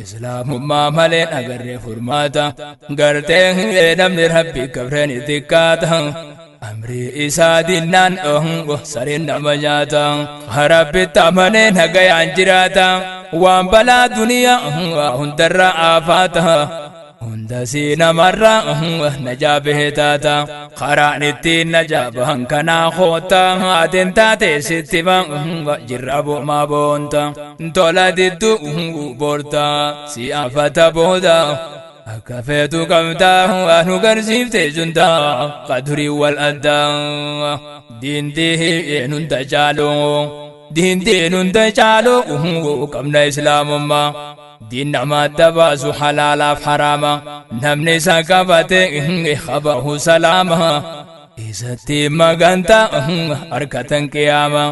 Islaamummaa malee agarree furmaata. Gartee namni Rabbi gabreen xiqqaata, amrii isaa dinnaan sareen nama nyaata. Rabbi tamanee nagayaan jiraata, waan balaa duniyaa hundarra aafaata, hunda sii namarra najaa bahee taata. Karaan ittiin najaa bahan kanaa koota, ateen taate sitti jirra boomaa boonta, tola diddu boorta si afata booda. Akka feetu qabda, nu garsiifte junda kadurii wal addaa. Diindii hunda caalu, diindiin hunda caalu qabna Islaamummaa. Diin nama adda baasu halaalaaf haraama, namni isa qabate qabahu salaama. Isatti maganta harkatan qiyaama,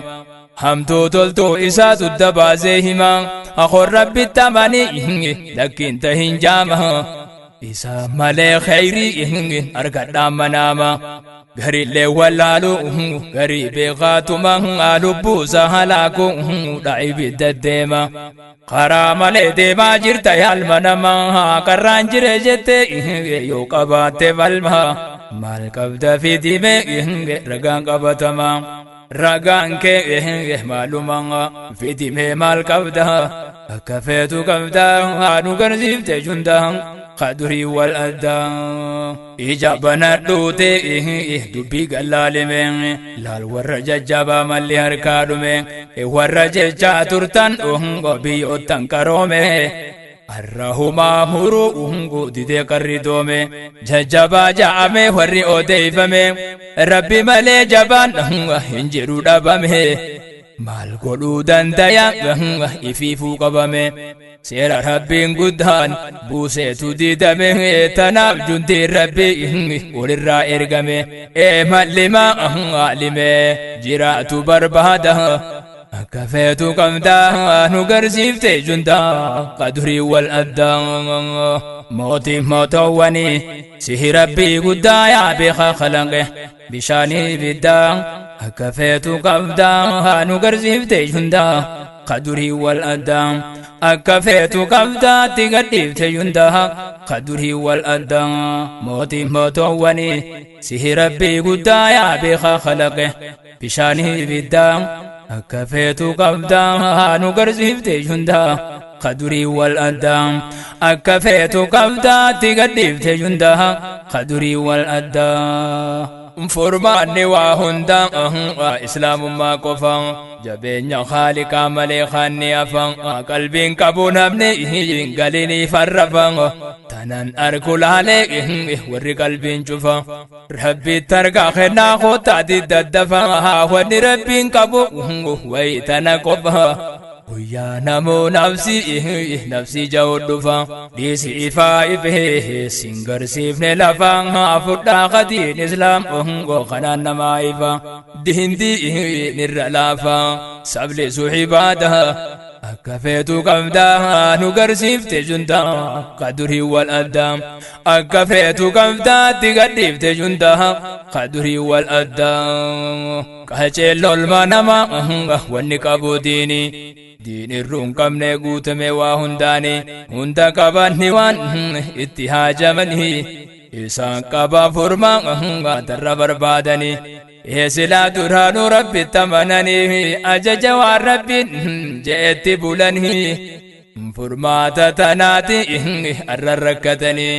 hamtuu toltuu isaatu dabaasee hima. Akoon Rabbitti amanii lakkiin tahin jaama, isa malee khayrii argadhaan manaama. Garillee wallaalu, garii beekaatuma lubbuusa halaaku dhaibidda deema. Karaa malee deemaa jirta yaalma namaa, karraan jire jette yoo qabaatte falma, maal qabda fidime ragaan qabatama? Ragaan kee maaluma fidimee maal qabda? Akka feetu qabda nu garsiifte junda kadurii wal addaa. Ija banadhuute dubbii gallaalime laal warra jajjabaa malli harkaa dhume warra jechaa turtan biyyoottan qaroome. Arrahumaa muruu didee qarri doome jajjabaa ja'ame warri odeeffame rabbi malee jabaan hin jiru dhabame maal godhuu dandaya ifiifuu qabame seera rabbiin guddaan buuseetu didame tanaaf juntiin rabbi walirraa ergame ee mallima lime jiraatu barbaada. Akka feetu qabdaa nu garsiifte jundaa qadurii wal addaa. Mootii mootowwanii sihi rabbii guddaa yaa beekaa kalaqe bishaanii ibiddaa. Akka feetu qabdaa nu garsiifte jundaa qadurii wal addaa. Akka feetu qabdaa itti gadhiifte jundaa qadurii wal addaa. Mootii mootowwanii sihi rabbii guddaa yaa beekaa kalaqe bishaanii ibiddaa. Akka feetu qabdaa nu garsiifte jundaa kadurii wal addaa. Akka feetu qabdaa itti gadhiifte jundaa kadurii wal addaa. Furmaanni waa hundaa islaamummaa qofa jabeenya haaliqaa malee kaanni hafa qalbiin qabu namni galinii farrafa tanan arku laalee warri qalbiin cufa rabbi targaa kennaa kootaati daddafa wanni rabbiin qabu wayi tana qofa. Guyyaa namoo nafsi nafsi ja'u dhufa dhiisi ifaa ifee sin garsiifne lafa fudhaa qatiin islaam kanaan namaa ifa dindii nirra laafa sablisu ibaada. Akka feetu qabdaa nu garsiifte jundaa kadurii wal addaa. Akka feetu qabdaa itti gadhiifte jundaa kadurii wal addaa. Qaceellolma nama wanni qabu diini. Diin irruun qabne guutame waa hundaani hunda qabanni waan itti haajamanii isaan qaba furmaa tarra barbaadanii eesilaa duraanuu rabbitti amananii ajaja waan rabbiin je'etti bulanii furmaata tanaati arra rakkatanii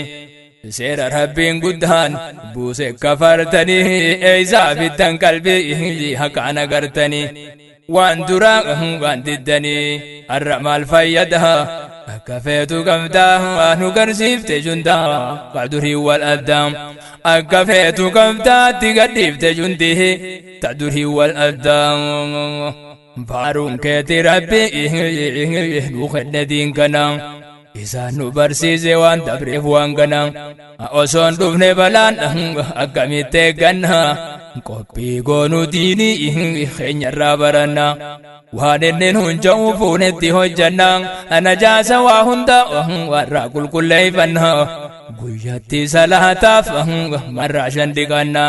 seera rabbiin guddaan buuse kafartanii eeysaa bittan qalbii haqaan agartanii waan duraa waan diddanii har'a maal fayyada? Akka feetu qabdaa nu garsiifte jundaa kadurii wal addaa. Akka feetu qabdaa itti gadhiifte jundii tadurii wal addaa. Faaruun keeti rabbi nu kenne diin kana isaan nu barsiise waan dabreef waan kana osoon dhufne balaan akkamitti eegganna qophii goonu diinii keenyarraa baranna waan inni nuun ja'u fuunetti hojjanna najaasa waa hunda warraa qulqulleeffanna guyyatti salaataaf marraa shan dhiqanna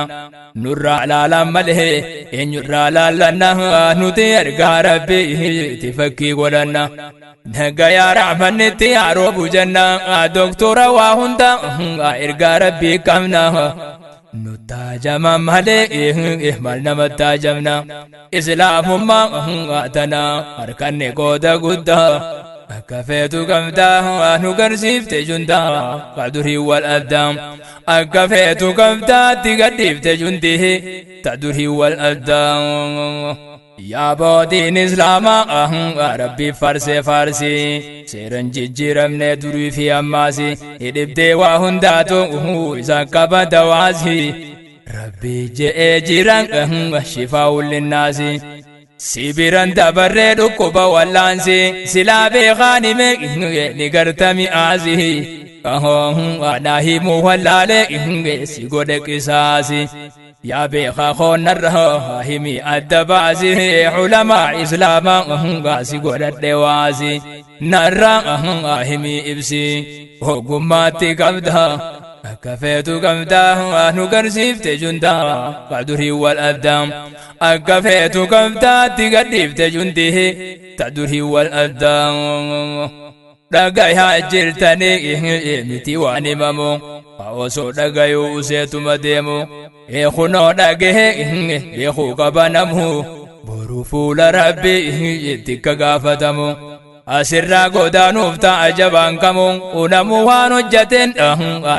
nurraa laalan malee eenyurraa laallanna nuti ergaa rabbii itti fakkii godhanna nagayaa raamannitti haroobu jenna doktora waa hunda ergaa rabbii qabna nu taajama malee maal nama taajamna islaamummaa tana harkanne qooda guddaa. Akka feetu qabdaa nu garsiifte jundaa kadurii wal addaa. Akka feetu qabdaa itti gadhiifte jundii tadurii wal addaa. Yaa boodiin islaamaa rabbi farsee faarsi seeran jijjiiramne durii fi ammaasi hidhibdee waa hundaatu isa qaba dawaasi rabbi je'ee jiran shifaa ullinnaasi. Sibiran dabarree dhukkuba wallaansi silaa beekaan hime ni gartami aasi anaa himuu wallaalee si godhe qisaasi. Yaa beekaa koonnarra himi adda baasi culamaa islaamaa si godhadhe waasi. Narra himi ibsi ogummaatti qabda. Akka feetu qabdaa nu garsiifte jundaa kadurii wal addaa. Akka feetu qabdaa itti gadhiifte jundii tadurii wal addaa. Dhagayaa jirtanii miti waan himamu. Osoo dhagayuu useetuma deemu kunoo dhagahee beekuu qaba namu boru fuula rabbii itti akka gaafatamu asirraa godaanuuf ta'a jabaan kamu namuu waan hojjateen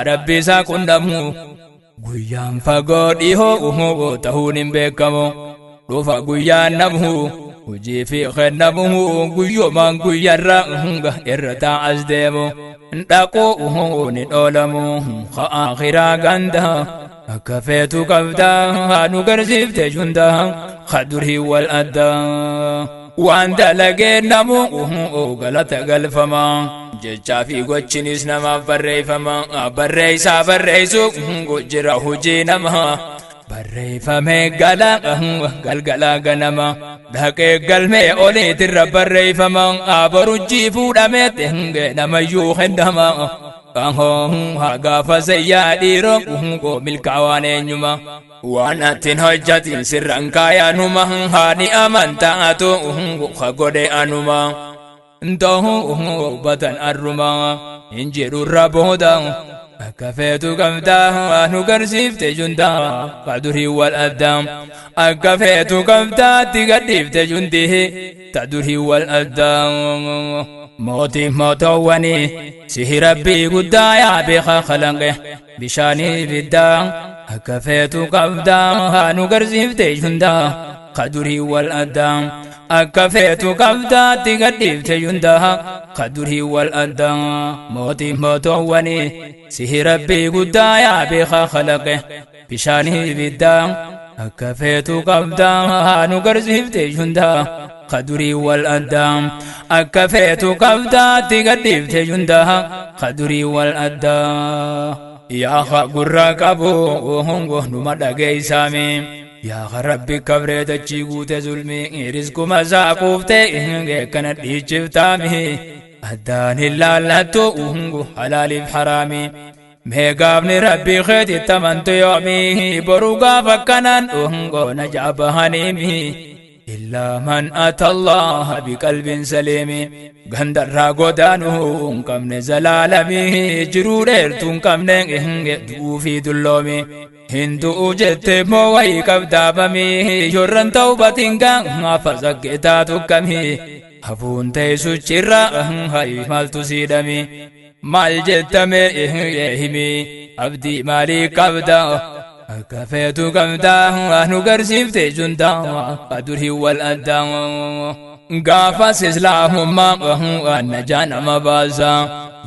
rabbi isaa qunnamu guyyaan fagoo dhihoo ta'uun hin beekamu dhufa guyyaan namu hojii fi kennamu guyyoomaan guyyarra irra taa'as deemu dhaquu ni dhoolamu akhiraa ganda akka feetu qabdaa nu garsiifte junda kadurii wal addaa waan dalagee namu galata galfama jechaa fi gochinis namaaf barreeffama barreessaa barreessu jira hojii nama barreeffamee gala galgala ganama dhaqee galmee oliitirra barreeffama borujjii fuudhameet namayyuu kennama gaafa sayyaa dhiiroo milkaawaan eenyuma waan atin hojjatin sirran kaayaanuma haani amantaatu godhe anuma ta'uu batan arruma hin jedhurra booda akka feetu qabdaa nu garsiifte jundaa kadurii wal addaa akka feetu qabdaatti gadhiifte jundii tadurii wal addaa mootii mootowwanii sihi rabbii guddaa yaa beekaa kalanqe bishaanii ibiddaa akka feetu qabdaa nu garsiifte jundaa kadurii wal addaa akka feetu qabdaatti gadhiifte jundaa kadurii wal addaa mootii mootowwanii sihi rabbii guddaa yaa beekaa kalaqe bishaanii ibiddaa akka feetu qabdaa nu garsiifte jundaa kadurii wal addaa akka feetu qabdaatti gadhiifte jundaa kadurii wal addaa yaa gurra qabu numa dhageeysaami yaa rabbi kabree dachii guute zulmii rizquma isaa quuftee kana dhiichiftaami addaan hin laallattu halaaliif haraami mee gaafni rabbii keetitti amantu yoomii boru gaafa akkanaan na jaabahaniimi illaa man ata allaha biqalbin saliimi gandarraa godaanuu hin qabne zalaalamii jiruu dheertuu hin qabne du'uu fi dulloomi hin du'u jette moo wayii qabdaabamii yorran tawbatiin gaafa sakkeetaa tuqqamii hafuun teessu cirra hayi maaltu siidhami maal jettame himi abdii maalii qabda akka feetu qabdaa nu garsiifte jundaa kadurii wal addaa gaafas islaamummaa najaa nama baasa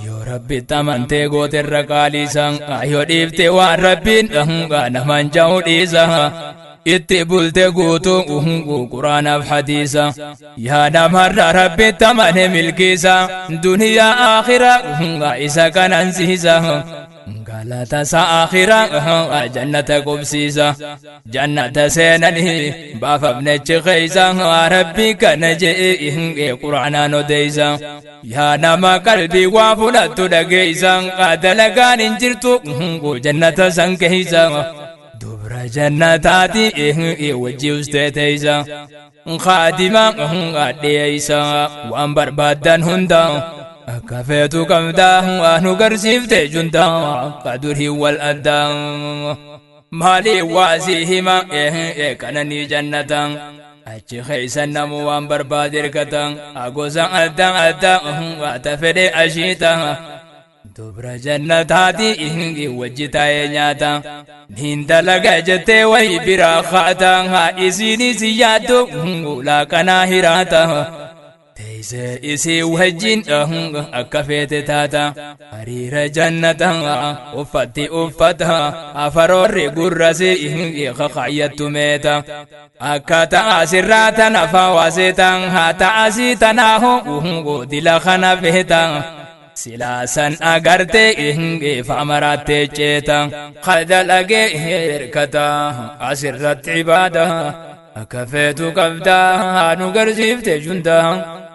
yoo rabbitti amantee gooterra qaaliisa yoo dhiifte waan rabbiin namaan ja'u dhiisa itti bulte guutuu quraanaaf hadiisa yaa namarra rabbitti amane milkiisa duniyaa akhiraa isa kanansiisa galata isa akhiraa jannata qubsiisa jannata seenanii baafamnechi keeysa rabbii kana je'e quraanaan odeysa yaa nama qalbii waa fudhattu dhageeysa dalagaan hin jirtu jannata san keeysa dubra jannataati wajji ustee teeysa kaadima dhiyeeysa waan barbaaddan hunda akka feetu qabdaa nu garsiifte jundaa kadurii wal addaa maalii waasii hima kananii jannata achi keeysan namu waan barbaade hirkata gosa adda adda ta fedhe ashiita dubra jannataati wajji taa'ee nyaata niin dalaga jettee wayi biraa kaata isiinis yaaddu laaqanaa hiraata teessee isii wajjin akka feete taata hariira jannata uffatti uffata afaroorri gurrasi kakayyattu meeta akka ta'a sirraa tana fawaaseeta haa ta'asii tanaahu dila kana feeta silaasan agartee famaraattee ceeta kadalagee hirkata asirratti ibaada akka feetu qabdaa nu garsiifte jundaa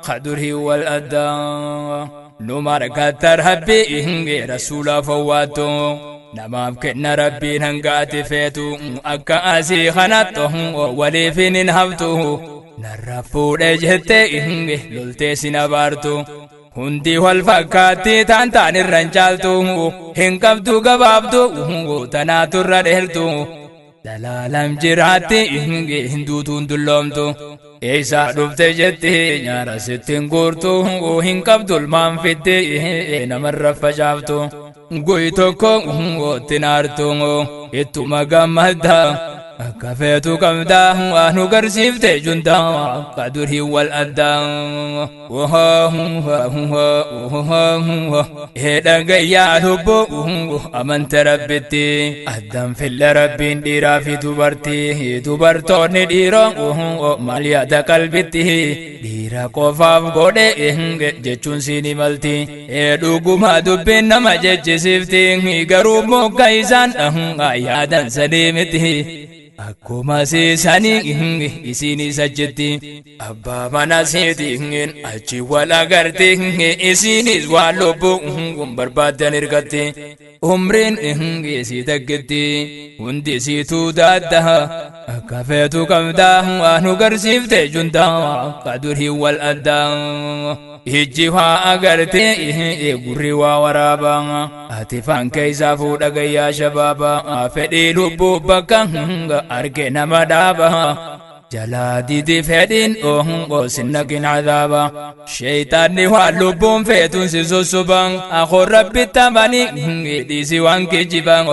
kadurii wal addaa nu markatta rabbii rasuula fowwaattu namaaf kenna rabbiin hanga ati feetu akka asii kanattu waliif hin haftu narra fuudhe jettee loltee sin abaartu. Hundi wal fakkaatti taan taan irra hin caaltu. Hin qabdu gabaabdu tanaatu irra dheertu. Dalaalam jiraatti hin duutuun dulloomtu. Eessaa dhufte jetti nyaara sitti hin guurtu. Hin qabdu ilmaan fiddi namarra facaaftu. Guy tokko itti naartu ittuma gammadda. Akka feetu qabda waan nu garsiifte junta ka durii wal addaa. Dhagayyaa lubbuu amanta rabbitti addaan filla rabbiin dhiiraa fi dubartii dubartoonni dhiiroo maal yaada qalbitti dhiira qofaaf godhe jechuun siin himalti. Dhuguma dubbiin nama jechisiifti garuu mogga isaan yaadan sadii miti. Akkuma siisanii isiinis achitti abbaa mana seetiin achi wal agarti isiinis waan lubbuu barbaaddan ergatti umriin isii taggitti hundi isiituu daadda akka feetu qabdaa waan nu garsiifte juntaa ka durii wal addaa. Ijji waa agarte gurri waa waraaba ati faan keessaa fuudha gayyaa shabaaba fedhii lubbuu bakka arge nama dhaaba jalaa didi fedhiin sinnaqin cadaaba sheeytaanni waan lubbuun feetuun si sossoban akoo rabbitti amanii dhiisi waan kijiban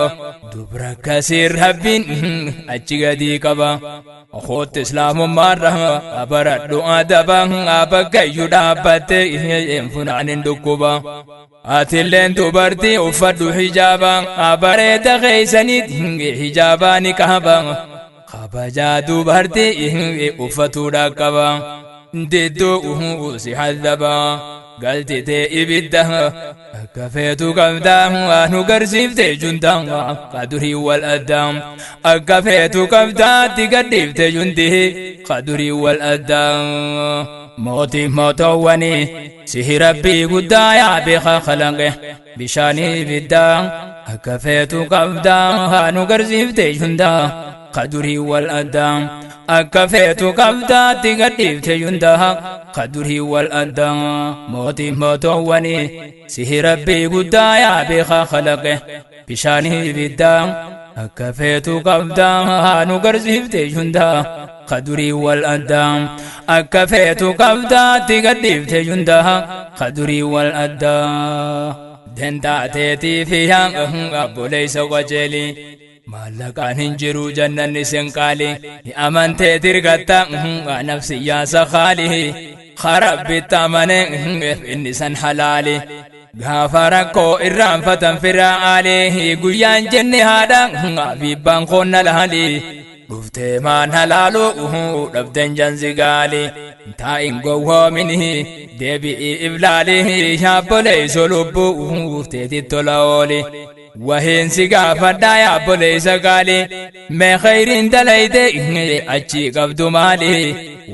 dubra akkasii rabbiin achi gadii qaba. Okoot islaamummaarra baradhu adaba bakka iyyuu dhaabbatte funaanin dhukkuba. Atilleen dubartii uffadhu hijaaba bareeda keeysaniit hijaabaa ni qaba. Kabajaa dubartii uffatuudha qaba. Didduu si haddaba galtitee ibidda akka feetu qabdaa waan nu garsiifte juntaa ka durii wal addaa. Akka feetu qabdaatti gadhiifte jundi ka durii wal addaa. Mootii mootowwanii sihi rabbii guddaa yaa beekaa kalaqe bishaanii ibiddaa akka feetu qabdaa nu garsiifte juntaa ka durii wal addaa. Akka feetu qabdaatti gadhiifte juntaa ka durii wal addaa. Mootii mootowwanii sihi rabbii guddaa yaa beekaa kalaqe bishaanii ibiddaa akka feetu qabdaa nu garsiifte juntaa ka durii wal addaa. Akka feetu qabdaatti gadhiifte juntaa ka durii wal addaa. Dandaateetii fi obboleessa qajeeli. Maallaqaan hin jiru jannanni sin qaali. Amantee dirgatta nafsi yaasa qaali. Karabbitti amane inni san halaali. Gaafa rakkoo irraanfatan firaa aali. Guyyaan jenne haadha abibbaan koonna laali. Dhuftee maan halaalu dhabden jansi gaali. Taa'in gowwoomini deebi'ii iblaali. Yaabboleessa lubbuu teetit tola ooli. Wahiin si gaafadhaa yaabboleessa gaali. Mee khayriin dalayte achi qabdu maali?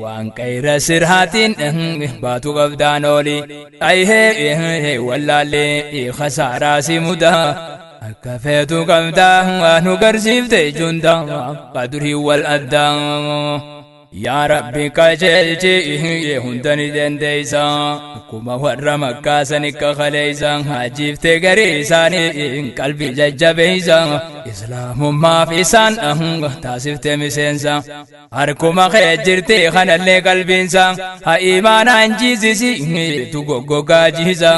Waan qayra sirhaatiin baatu qabdaan ooli. Ayhee wallaallee khasaaraa si mudaa. Akka feetu qabdaa nu garsiifte juntaa ka durii wal addaa. Yaa Rabbi qajeelchi hunda ni dandeeysa. Akkuma warra makkaasan akka kaleeysa hajiifte garii isaanii qalbii jajjabeeysa. Islaamummaaf isaan taasifte miseensa. Harkuma kee jirti kanallee qalbiinsa. Ha imaanaan jiisisi tu goggogaa jiisa.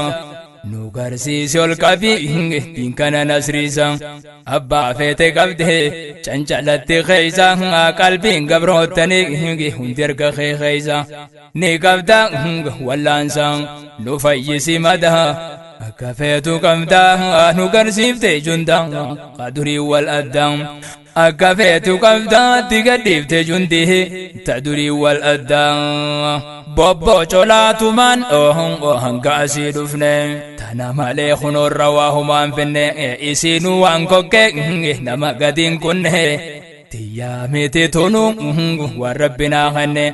Nu garsiisi ol qabi diin kana nasriisa. Abbaa feete qabde cancalatti keeysa qalbiin gabroottanii hundi erga kee keeysa. Ni qabda wallaansa nu fayyisi madaa. Akka feetu qabda nu garsiifte juntaa ka durii wal addaa. Akka feetu qabdaatti gadhiifte jundi ta durii wal addaa. Bobboo colaatumaan hanga asii dhufne tana malee kunoorra waa humaan finne isiinuu waan kokke nama gadiin kunne tiyyaa miti tunu waan rabbinaa kanne.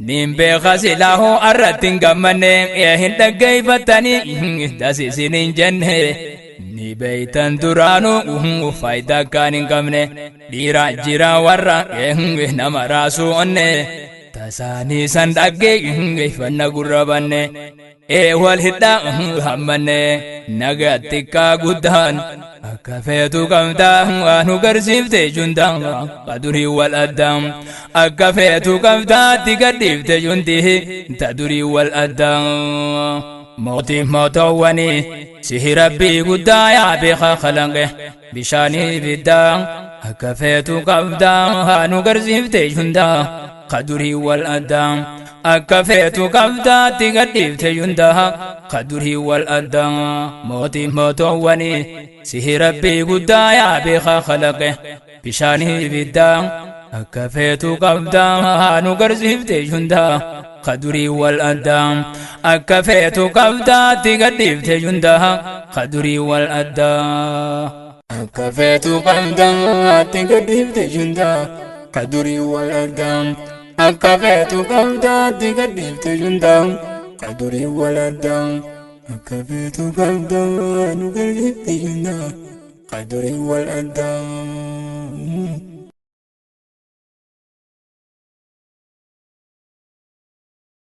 Niin beeka silaahoo arratti hin gammanne hin dhaggeeffattanii dasisin hin jenne. Ni beeytan duraanuu faayidaa akkaan hin qabne dhiira jira warra nama raasuu onne tasaanii san dhaggeeffanna gurra banne. Ee wal hidhaa hammanne nagaa xiqqaa guddaan akka feetu qabdaa waan nu garsiifte jundaa qadurii wal addaa akka feetu qabdaatti gadhiifte jundi ta durii wal addaa. Mootii mootoowwanii sihi rabbii guddaa yaa beekaa kalaqe bishaanii ibiddaa akka feetu qabdaa nu garsiifte jundaa qadurii wal addaa akka feetu qabdaatti gadhiifte jundaa qadurii wal addaa. Mootii mootoowwanii sihi rabbii guddaa yaa beekaa kalaqe bishaanii ibiddaa akka feetu qabdaa nu garsiifte jundaa qadurii wal addaa akka feetu qabdaatti gadhiifte jundaa qadurii wal addaa. Akka feetu qabdaatti gadhiifte jundaa kadurii wal addaa akka feetu qabdaatti gadhiifte jundaa kadurii wal addaa akka feetu qabdaa nu gadhiifte jundaa kadurii wal addaa.